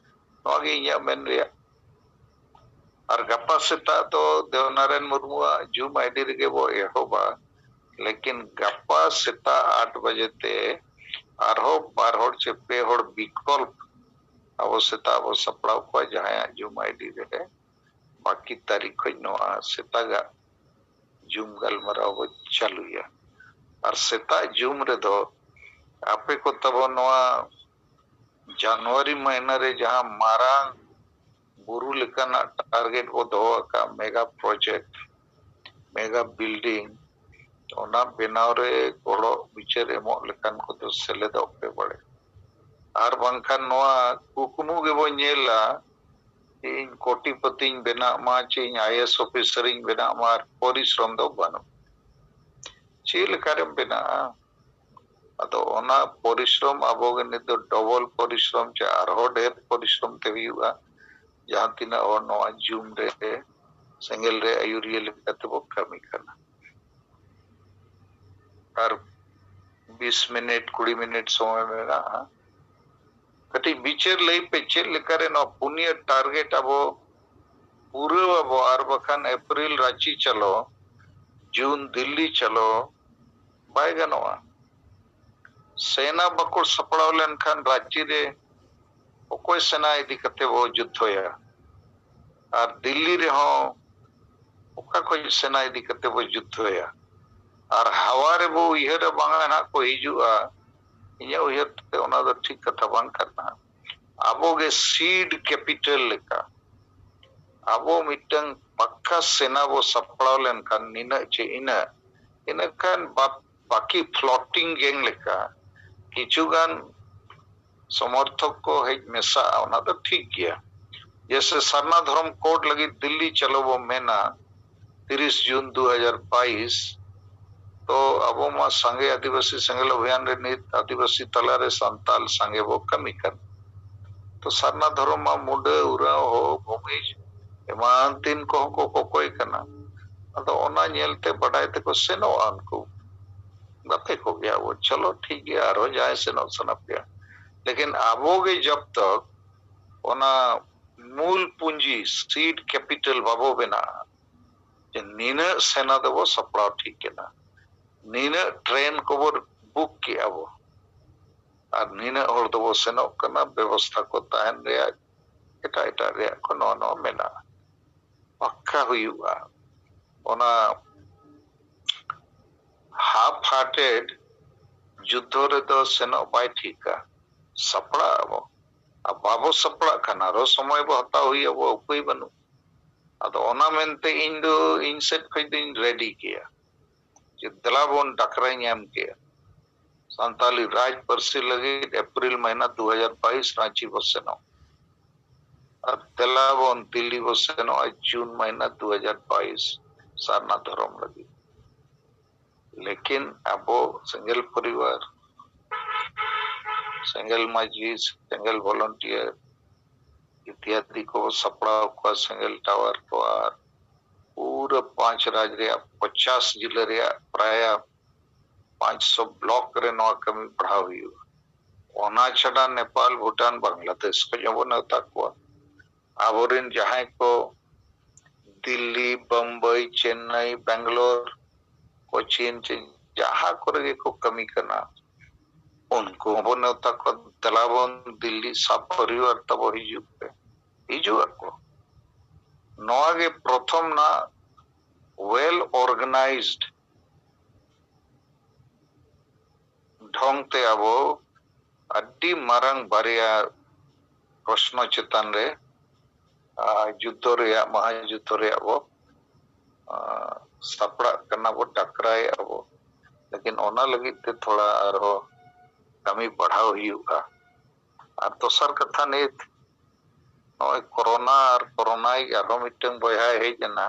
ᱱᱚᱣᱟ ᱜᱮ ᱤᱧᱟᱹᱜ ᱢᱮᱱ ᱨᱮᱭᱟᱜ᱾ ᱟᱨ ᱜᱟᱯᱟ ᱥᱮᱛᱟᱜ ᱫᱚ ᱫᱮᱣᱱᱟᱨᱟᱭᱚᱱ ᱢᱩᱨᱢᱩᱣᱟᱜ Zoom ID ᱨᱮᱜᱮ ᱵᱚ ᱮᱦᱚᱵᱟ᱾ ᱞᱮᱠᱤᱱ ᱜᱟᱯᱟ ᱥᱮᱛᱟᱜ ᱟᱴ ᱵᱟᱡᱮ ᱛᱮ ᱟᱨᱦᱚᱸ ᱵᱟᱨ ᱦᱚᱲ ᱪᱮ ᱯᱮ ᱦᱚᱲ ᱵᱤᱠᱚᱞᱯ ᱟᱵᱚ ᱥᱮᱛᱟᱜ ᱵᱚ ᱥᱟᱯᱲᱟᱣ ᱠᱚᱣᱟ, ᱡᱟᱦᱟᱸᱭᱟᱜ Zoom ID ᱨᱮ ᱵᱟᱹᱠᱤ ᱛᱟᱹᱨᱤᱠᱷ ᱠᱷᱚᱱ ᱱᱚᱣᱟ ᱥᱮᱛᱟᱜᱟᱜ Zoom ᱜᱟᱞᱢᱟᱨᱟᱣ ᱵᱚ ᱪᱟᱹᱞᱩᱭᱟ᱾ ᱟᱨ ᱥᱮᱛᱟᱜ Zoom ᱨᱮᱫᱚ ᱟᱯᱮ ᱠᱚ ᱛᱟᱵᱚᱱ ᱱᱚᱣᱟ ᱡᱟᱱᱩᱣᱟᱨᱤ ᱢᱟᱹᱦᱱᱟᱹ ᱨᱮ ᱡᱟᱦᱟᱸ ᱢᱟᱨᱟᱝ ᱵᱩᱨᱩ ᱞᱮᱠᱟᱱᱟᱜ target ᱵᱚ ᱫᱚᱦᱚ ᱟᱠᱟᱫ, mega project, mega building, ᱚᱱᱟ ᱵᱮᱱᱟᱣ ᱨᱮ ᱜᱚᱲᱚ ᱵᱤᱪᱟᱹᱨ ᱮᱢᱚᱜ ᱞᱮᱠᱟᱱ ᱠᱚᱫᱚ ᱥᱮᱞᱮᱫᱚᱜ ᱯᱮ ᱵᱟᱲᱮ᱾ ᱟᱨ ᱵᱟᱝᱠᱷᱟᱱ ᱱᱚᱣᱟ ᱠᱩᱠᱢᱩ ᱜᱮᱵᱚ ᱧᱮᱞᱟ ᱡᱮ ᱤᱧ ᱠᱳᱴᱤᱯᱚᱛᱤᱧ ᱵᱮᱱᱟᱜ ᱢᱟ, ᱪᱮ ᱤᱧ IAS officer ᱤᱧ ᱵᱮᱱᱟᱜ ᱢᱟ, ᱟᱨ ᱯᱚᱨᱤᱥᱨᱚᱢ ᱫᱚ ᱵᱟᱹᱱᱩᱜ᱾ ᱪᱮᱫ ᱞᱮᱠᱟᱨᱮᱢ ᱵᱮᱱᱟᱜᱼᱟ? ᱟᱫᱚ ᱚᱱᱟ ᱯᱚᱨᱤᱥᱨᱚᱢ ᱟᱵᱚ ᱜᱮ ᱱᱤᱛ ᱫᱚ double ᱯᱚᱨᱤᱥᱨᱚᱢ ᱪᱮ ᱟᱨᱦᱚᱸ ᱰᱷᱮᱨ ᱯᱚᱨᱤᱥᱨᱚᱢ ᱛᱮ ᱦᱩᱭᱩᱜᱼᱟ᱾ ᱡᱟᱦᱟᱸ ᱛᱤᱱᱟᱹᱜ ᱦᱚᱲ ᱱᱚᱣᱟ Zoom ᱨᱮ ᱥᱮᱸᱜᱮᱞ ᱨᱮ ᱟᱹᱭᱩᱨᱤᱭᱟᱹ ᱞᱮᱠᱟ ᱛᱮᱵᱚ ᱠᱟᱹᱢᱤ ᱠᱟᱱᱟ᱾ ᱟᱨ ᱵᱤᱥ ᱢᱤᱱᱤᱴ, ᱠᱩᱲᱤ ᱢᱤᱱᱤᱴ ᱥᱚᱢᱚᱭ ᱢᱮᱱᱟᱜᱼᱟ᱾ ᱠᱟᱹᱴᱤᱡ ᱵᱤᱪᱟᱹᱨ ᱞᱟᱹᱭ ᱯᱮ, ᱪᱮᱫ ᱞᱮᱠᱟᱨᱮ ᱱᱚᱣᱟ ᱯᱩᱱᱭᱟᱹ target ᱟᱵᱚ ᱯᱩᱨᱟᱹᱣ ᱟᱵᱚ, ᱟᱨ ᱵᱟᱠᱷᱟᱱ ᱮᱯᱨᱤᱞ ᱨᱟᱸᱪᱤ ᱪᱟᱞᱚ, ᱡᱩᱱ ᱫᱤᱞᱞᱤ ᱪᱟᱞᱚ ᱵᱟᱭ ᱜᱟᱱᱚᱜᱼᱟ᱾ ᱥᱮᱱᱟ ᱵᱟᱠᱚ ᱥᱟᱯᱲᱟᱣ ᱞᱮᱱᱠᱷᱟᱱ ᱨᱟᱸᱪᱤ ᱨᱮ ᱚᱠᱚᱭ ᱥᱮᱱᱟ ᱤᱫᱤ ᱠᱟᱛᱮ ᱵᱚ ᱡᱩᱫᱽᱫᱷᱚᱭᱟ? ᱟᱨ ᱫᱤᱞᱞᱤ ᱨᱮᱦᱚᱸ ᱚᱠᱟ ᱠᱷᱚᱱ ᱥᱮᱱᱟ ᱤᱫᱤ ᱠᱟᱛᱮ ᱵᱚ ᱡᱩᱫᱽᱫᱷᱚᱭᱟ? ᱟᱨ ᱦᱟᱣᱟ ᱨᱮᱵᱚ ᱩᱭᱦᱟᱹᱨᱟ ᱵᱟᱝᱟ ᱱᱟᱦᱟᱜ ᱠᱚ ᱦᱤᱡᱩᱜᱼᱟ, ᱤᱧᱟᱹᱜ ᱩᱭᱦᱟᱹᱨ ᱛᱮ ᱚᱱᱟ ᱫᱚ ᱴᱷᱤᱠ ᱠᱟᱛᱷᱟ ᱵᱟᱝ ᱠᱟᱱᱟ᱾ ᱟᱵᱚ ᱜᱮ seed capital ᱞᱮᱠᱟ ᱟᱵᱚ ᱢᱤᱫᱴᱟᱝ ᱯᱟᱠᱠᱟ ᱥᱮᱱᱟ ᱵᱚ ᱥᱟᱯᱲᱟᱣ ᱞᱮᱱᱠᱷᱟᱱ ᱱᱤᱱᱟᱹᱜ ᱪᱮ ᱤᱱᱟᱹᱜ, ᱤᱱᱟᱹ ᱠᱷᱟᱱ ᱵᱟ-, ᱵᱟᱹᱠᱤ floating gang ᱞᱮᱠᱟ ᱠᱤᱪᱷᱩ ᱜᱟᱱ ᱥᱚᱢᱚᱨᱛᱷᱚᱠ ᱠᱚ ᱦᱮᱡ ᱢᱮᱥᱟᱜᱼᱟ, ᱚᱱᱟ ᱫᱚ ᱴᱷᱤᱠ ᱜᱮᱭᱟ᱾ ᱡᱮᱭᱥᱮ ᱥᱟᱨᱱᱟ ᱫᱷᱚᱨᱚᱢ code ᱞᱟᱹᱜᱤᱫ ᱫᱤᱞᱞᱤ ᱪᱚᱞᱚ ᱵᱚ ᱢᱮᱱᱟ ᱛᱤᱨᱤᱥ ᱡᱩᱱ ᱫᱩ ᱦᱟᱡᱟᱨ ᱵᱟᱭᱤᱥ, ᱛᱚ ᱟᱵᱚ ᱢᱟ ᱥᱟᱸᱜᱮ ᱟᱹᱫᱤᱵᱟᱹᱥᱤ ᱥᱮᱸᱜᱮᱞ ᱚᱵᱷᱤᱭᱟᱱ ᱨᱮ ᱱᱤᱛ ᱟᱹᱫᱤᱵᱟᱹᱥᱤ ᱛᱟᱞᱟᱨᱮ ᱥᱟᱱᱛᱟᱞ ᱥᱟᱸᱜᱮ ᱵᱚ ᱠᱟᱹᱢᱤ ᱠᱟᱱ᱾ ᱛᱚ ᱥᱟᱨᱱᱟ ᱫᱷᱚᱨᱚᱢ ᱢᱟ ᱢᱩᱰᱟᱹ, ᱩᱨᱟᱣ, ᱦᱳ, ᱵᱷᱩᱢᱤᱡᱽ ᱮᱢᱟᱱ ᱛᱤᱱ ᱠᱚᱦᱚᱸ ᱠᱚ ᱠᱚᱠᱚᱭ ᱠᱟᱱᱟ᱾ ᱟᱫᱚ ᱚᱱᱟ ᱧᱮᱞᱛᱮ ᱵᱟᱰᱟᱭ ᱛᱮᱠᱚ ᱥᱮᱱᱚᱜᱼᱟ ᱩᱱᱠᱩ᱾ ᱜᱟᱛᱮ ᱠᱚᱜᱮᱭᱟ ᱵᱚ, ᱪᱚᱞᱚ ᱴᱷᱤᱠ ᱜᱮᱭᱟ, ᱟᱨᱦᱚᱸ ᱡᱟᱦᱟᱸᱭ ᱥᱮᱱᱚᱜ ᱥᱟᱱᱟ ᱯᱮᱭᱟ᱾ ᱞᱮᱠᱤᱱ ᱟᱵᱚ ᱜᱮ ᱡᱚᱵ ᱛᱚᱠ ᱚᱱᱟ ᱢᱩᱞ ᱯᱩᱸᱡᱤ, ᱥᱤᱰ ᱠᱮᱯᱤᱴᱟᱞ ᱵᱟᱵᱚ ᱵᱮᱱᱟᱜᱼᱟ, ᱡᱮ ᱱᱤᱱᱟᱹᱜ ᱥᱮᱱᱟ ᱫᱚᱵᱚ ᱥᱟᱯᱲᱟᱣ ᱴᱷᱤᱠ ᱠᱮᱫᱟ, ᱱᱤᱱᱟᱹᱜ ᱴᱨᱮᱱ ᱠᱚᱵᱚ ᱵᱩᱠ ᱠᱮᱜᱼᱟ ᱵᱚ, ᱟᱨ ᱱᱤᱱᱟᱹᱜ ᱦᱚᱲ ᱫᱚᱵᱚ ᱥᱮᱱᱚᱜ ᱠᱟᱱᱟ, ᱵᱮᱵᱚᱥᱛᱷᱟ ᱠᱚ ᱛᱟᱦᱮᱱ ᱨᱮᱭᱟᱜ, ᱮᱴᱟᱜ ᱮᱴᱟᱜ ᱨᱮᱭᱟᱜ ᱠᱚ ᱱᱚᱣᱟ ᱱᱚᱣᱟ ᱢᱮᱱᱟᱜᱼᱟ᱾ ᱯᱟᱠᱠᱟ ᱦᱩᱭᱩᱜᱼᱟ᱾ ᱚᱱᱟ ᱦᱟᱯ ᱦᱟᱨᱴᱮᱰ ᱡᱩᱫᱽᱫᱷᱚ ᱨᱮᱫᱚ ᱥᱮᱱᱚᱜ ᱵᱟᱭ ᱴᱷᱤᱠᱟ᱾ ᱥᱟᱯᱲᱟᱜ ᱟᱵᱚ, ᱟᱨ ᱵᱟᱵᱚ ᱥᱟᱯᱲᱟᱜ ᱠᱷᱟᱱ ᱟᱨᱚ ᱥᱚᱢᱚᱭ ᱵᱚ ᱦᱟᱛᱟᱣ ᱦᱩᱭ ᱟᱵᱚ, ᱩᱯᱟᱹᱭ ᱵᱟᱹᱱᱩᱜ᱾ ᱟᱫᱚ ᱚᱱᱟ ᱢᱮᱱᱛᱮ ᱤᱧ ᱫᱚ ᱤᱧ ᱥᱮᱫ ᱠᱷᱚᱱ ᱫᱚᱧ ᱨᱮᱰᱤ ᱜᱮᱭᱟ, ᱡᱮ ᱫᱮᱞᱟ ᱵᱚᱱ ᱰᱟᱠᱨᱟᱧ ᱮᱢ ᱠᱮᱜᱼᱟ᱾ ᱥᱟᱱᱛᱟᱞᱤ ᱨᱟᱡᱽ ᱯᱟᱹᱨᱥᱤ ᱞᱟᱹᱜᱤᱫ ᱮᱯᱨᱤᱞ ᱢᱟᱹᱦᱱᱟᱹ ᱫᱩ ᱦᱟᱡᱟᱨ ᱵᱟᱭᱤᱥ ᱨᱟᱸᱪᱤ ᱵᱚ ᱥᱮᱱᱚᱜ, ᱟᱨ ᱫᱮᱞᱟ ᱵᱚᱱ ᱫᱤᱞᱞᱤ ᱵᱚ ᱥᱮᱱᱚᱜᱼᱟ ᱡᱩᱱ ᱢᱟᱹᱦᱱᱟᱹ ᱫᱩ ᱦᱟᱡᱟᱨ ᱵᱟᱭᱤᱥ ᱥᱟᱨᱱᱟ ᱫᱷᱚᱨᱚᱢ ᱞᱟᱹᱜᱤᱫ᱾ ᱞᱮᱠᱤᱱ ᱟᱵᱚ ᱥᱮᱸᱜᱮᱞ ᱯᱚᱨᱤᱵᱟᱨ, ᱥᱮᱸᱜᱮᱞ ᱢᱟᱹᱡᱷᱤ, ᱥᱮᱸᱜᱮᱞ ᱵᱷᱚᱞᱚᱱᱴᱤᱭᱟᱨ ᱤᱛᱤᱭᱟᱫᱤ ᱠᱚ ᱥᱟᱯᱲᱟᱣ ᱠᱚᱣᱟ, ᱥᱮᱸᱜᱮᱞ ᱴᱟᱣᱟᱨ ᱠᱚ, ᱟᱨ ᱯᱩᱨᱟᱹ ᱯᱟᱸᱪ ᱨᱟᱡᱽ ᱨᱮᱭᱟᱜ ᱯᱚᱪᱟᱥ ᱡᱤᱞᱟᱹ ᱨᱮᱭᱟᱜ ᱯᱨᱟᱭ ᱯᱟᱸᱪᱥᱚ ᱵᱞᱚᱠ ᱨᱮ ᱱᱚᱣᱟ ᱠᱟᱹᱢᱤ ᱵᱟᱲᱦᱟᱣ ᱦᱩᱭᱩᱜᱼᱟ᱾ ᱚᱱᱟ ᱪᱷᱟᱰᱟ ᱱᱮᱯᱟᱞ, ᱵᱷᱩᱴᱟᱱ, ᱵᱟᱝᱞᱟᱫᱮᱥ ᱠᱷᱚᱱ ᱦᱚᱸᱵᱚ ᱱᱮᱣᱛᱟ ᱠᱚᱣᱟ᱾ ᱟᱵᱚᱨᱮᱱ ᱡᱟᱦᱟᱸᱭ ᱠᱚ ᱫᱤᱞᱞᱤ, ᱵᱚᱢᱵᱟᱭ, ᱪᱮᱱᱱᱟᱭ, ᱵᱮᱝᱜᱟᱞᱳᱨ, ᱠᱳᱪᱤᱱ ᱪᱮ ᱡᱟᱦᱟᱸ ᱠᱚᱨᱮ ᱜᱮᱠᱚ ᱠᱟᱹᱢᱤ ᱠᱟᱱᱟ, ᱩᱱᱠᱩ ᱦᱚᱸᱵᱚ ᱱᱮᱣᱛᱟ ᱠᱚᱣᱟ, ᱫᱮᱞᱟ ᱵᱚᱱ ᱫᱤᱞᱞᱤ ᱥᱟᱯᱚᱨᱤᱵᱟᱨ ᱛᱟᱵᱚ ᱦᱤᱡᱩᱜ ᱯᱮ, ᱦᱤᱡᱩᱜ ᱟᱠᱚ᱾ ᱱᱚᱣᱟ ᱜᱮ ᱯᱨᱚᱛᱷᱚᱢ ᱱᱟᱜ well organized ᱰᱷᱚᱝ ᱛᱮ ᱟᱵᱚ ᱟᱹᱰᱤ ᱢᱟᱨᱟᱝ ᱵᱟᱨᱭᱟ ᱯᱨᱚᱥᱱᱚ ᱪᱮᱛᱟᱱ ᱨᱮ, ᱟᱨ ᱡᱩᱫᱽᱫᱷᱚ ᱨᱮᱭᱟᱜ, ᱢᱟᱦᱟ ᱡᱩᱫᱽᱫᱷᱚ ᱨᱮᱭᱟᱜ ᱵᱚ, ᱟᱨ, ᱥᱟᱯᱲᱟᱜ ᱠᱟᱱᱟ ᱵᱚ, ᱰᱟᱠᱨᱟᱭᱮᱫᱼᱟ ᱵᱚ᱾ ᱞᱮᱠᱤᱱ ᱚᱱᱟ ᱞᱟᱹᱜᱤᱫ ᱛᱮ ᱛᱷᱚᱲᱟ ᱟᱨᱦᱚᱸ ᱠᱟᱹᱢᱤ ᱵᱟᱲᱦᱟᱣ ᱦᱩᱭᱩᱜᱼᱟ᱾ ᱟᱨ ᱫᱚᱥᱟᱨ ᱠᱟᱛᱷᱟ, ᱱᱤᱛ ᱱᱚᱜᱼᱚᱭ ᱠᱚᱨᱳᱱᱟ ᱟᱨ ᱠᱚᱨᱳᱱᱟᱭᱤᱡ ᱟᱨᱦᱚᱸ ᱢᱤᱫᱴᱟᱝ ᱵᱚᱭᱦᱟᱭ ᱦᱮᱡ ᱮᱱᱟ,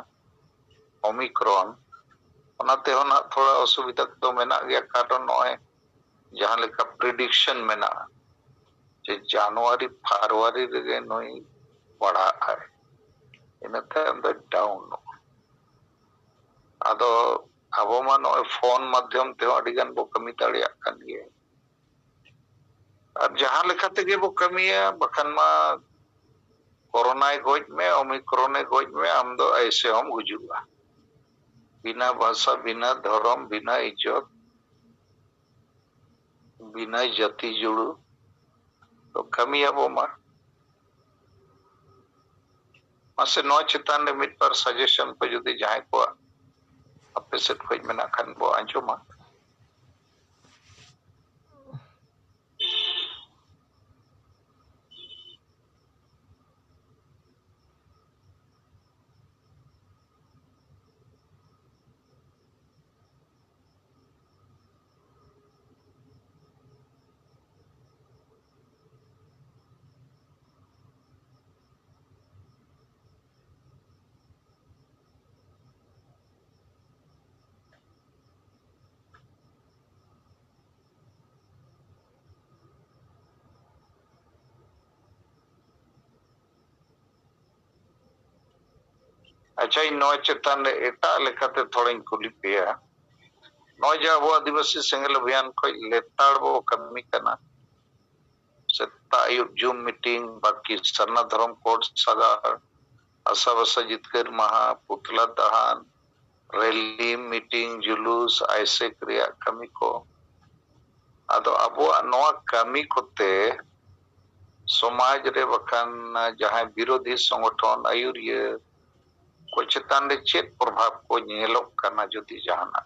ᱚᱢᱤᱠᱨᱚᱱ᱾ ᱚᱱᱟ ᱛᱮᱦᱚᱸ ᱱᱟᱜ ᱛᱷᱚᱲᱟ ᱚᱥᱩᱵᱤᱫᱷᱟ ᱠᱚᱫᱚ ᱢᱮᱱᱟᱜ ᱜᱮᱭᱟ, ᱠᱟᱨᱚᱱ ᱱᱚᱜᱼᱚᱭ ᱡᱟᱦᱟᱸ ᱞᱮᱠᱟ ᱯᱨᱤᱰᱤᱠᱥᱚᱱ ᱢᱮᱱᱟᱜᱼᱟ ᱡᱮ ᱡᱟᱱᱩᱣᱟᱨᱤ ᱯᱷᱮᱵᱽᱨᱩᱣᱟᱨᱤ ᱨᱮᱜᱮ ᱱᱩᱭ ᱵᱟᱲᱦᱟᱜ ᱟᱭ, ᱤᱱᱟᱹ ᱛᱟᱭᱚᱢ ᱫᱚ ᱰᱟᱣᱩᱱᱚᱜᱼᱟ᱾ ᱟᱫᱚ ᱟᱵᱚ ᱢᱟ ᱱᱚᱜᱼᱚᱭ ᱯᱷᱳᱱ ᱢᱟᱫᱽᱫᱷᱚᱢ ᱛᱮᱦᱚᱸ ᱟᱹᱰᱤ ᱜᱟᱱ ᱵᱚ ᱠᱟᱹᱢᱤ ᱫᱟᱲᱮᱭᱟᱜ ᱠᱟᱱ ᱜᱮᱭᱟ᱾ ᱟᱨ ᱡᱟᱦᱟᱸ ᱞᱮᱠᱟ ᱛᱮᱜᱮ ᱵᱚ ᱠᱟᱹᱢᱤᱭᱟ, ᱵᱟᱠᱷᱟᱱ ᱢᱟ ᱠᱳᱨᱳᱱᱟᱭ ᱜᱚᱡ ᱢᱮ, ᱳᱢᱤᱠᱨᱚᱱᱮ ᱜᱚᱡ ᱢᱮ, ᱟᱢ ᱫᱚ ᱮᱭᱥᱮ ᱦᱚᱢ ᱜᱩᱡᱩᱜᱼᱟ᱾ ᱵᱤᱱᱟ ᱵᱷᱟᱥᱟ, ᱵᱤᱱᱟ ᱫᱷᱚᱨᱚᱢ, ᱵᱤᱱᱟ ᱤᱡᱽᱡᱚᱛ, ᱵᱤᱱᱟ ᱡᱟᱹᱛᱤ ᱡᱩᱲᱩ᱾ ᱛᱚ ᱠᱟᱹᱢᱤᱭᱟᱵᱚ ᱢᱟ᱾ ᱢᱟᱥᱮ ᱱᱚᱣᱟ ᱪᱮᱛᱟᱱ ᱨᱮ ᱢᱤᱫ ᱵᱟᱨ ᱥᱟᱡᱮᱥᱚᱱ ᱠᱚ ᱡᱩᱫᱤ ᱡᱟᱦᱟᱸᱭ ᱠᱚᱣᱟᱜ ᱟᱯᱮ ᱥᱮᱫ ᱠᱷᱚᱱ ᱢᱮᱱᱟᱜ ᱠᱷᱟᱱ ᱵᱚ ᱟᱸᱡᱚᱢᱟ᱾ ᱟᱪᱪᱷᱟ, ᱤᱧ ᱱᱚᱣᱟ ᱪᱮᱛᱟᱱ ᱨᱮ ᱮᱴᱟᱜ ᱞᱮᱠᱟᱛᱮ ᱛᱷᱚᱲᱟᱧ ᱠᱩᱞᱤ ᱯᱮᱭᱟ᱾ ᱱᱚᱜᱼᱚᱭ ᱡᱮ ᱟᱵᱚ ᱟᱹᱫᱤᱵᱟᱹᱥᱤ ᱥᱮᱸᱜᱮᱞ ᱚᱵᱷᱤᱭᱟᱱ ᱠᱷᱚᱱ ᱞᱮᱛᱟᱲ ᱵᱚ ᱠᱟᱹᱢᱤ ᱠᱟᱱᱟ, ᱥᱮᱛᱟᱜ ᱟᱹᱭᱩᱵ ᱡᱩᱢ ᱢᱤᱴᱤᱝ, ᱵᱟᱠᱤ ᱥᱟᱨᱱᱟ ᱫᱷᱚᱨᱚᱢ ᱠᱳᱰ ᱥᱟᱜᱟᱲ, ᱟᱥᱟᱵᱷᱟᱥᱟ ᱡᱤᱛᱠᱟᱹᱨ ᱢᱟᱦᱟ, ᱯᱩᱛᱞᱟ ᱫᱟᱦᱟᱱ, ᱨᱮᱞᱤ, ᱢᱤᱴᱤᱝ, ᱡᱩᱞᱩᱥ, ᱟᱭᱥᱮᱠ ᱨᱮᱭᱟᱜ ᱠᱟᱹᱢᱤ ᱠᱚ᱾ ᱟᱫᱚ ᱟᱵᱚᱣᱟᱜ ᱱᱚᱣᱟ ᱠᱟᱹᱢᱤ ᱠᱚᱛᱮ ᱥᱚᱢᱟᱡᱽ ᱨᱮ ᱵᱟᱠᱷᱟᱱ ᱡᱟᱦᱟᱸᱭ ᱵᱤᱨᱳᱫᱷᱤ ᱥᱚᱝᱜᱚᱴᱷᱚᱱ ᱟᱹᱭᱩᱨᱤᱭᱟᱹ ᱠᱚ ᱪᱮᱛᱟᱱ ᱨᱮ ᱪᱮᱫ ᱯᱨᱚᱵᱷᱟᱵᱽ ᱠᱚ ᱧᱮᱞᱚᱜ ᱠᱟᱱᱟ, ᱡᱩᱫᱤ ᱡᱟᱦᱟᱱᱟᱜ?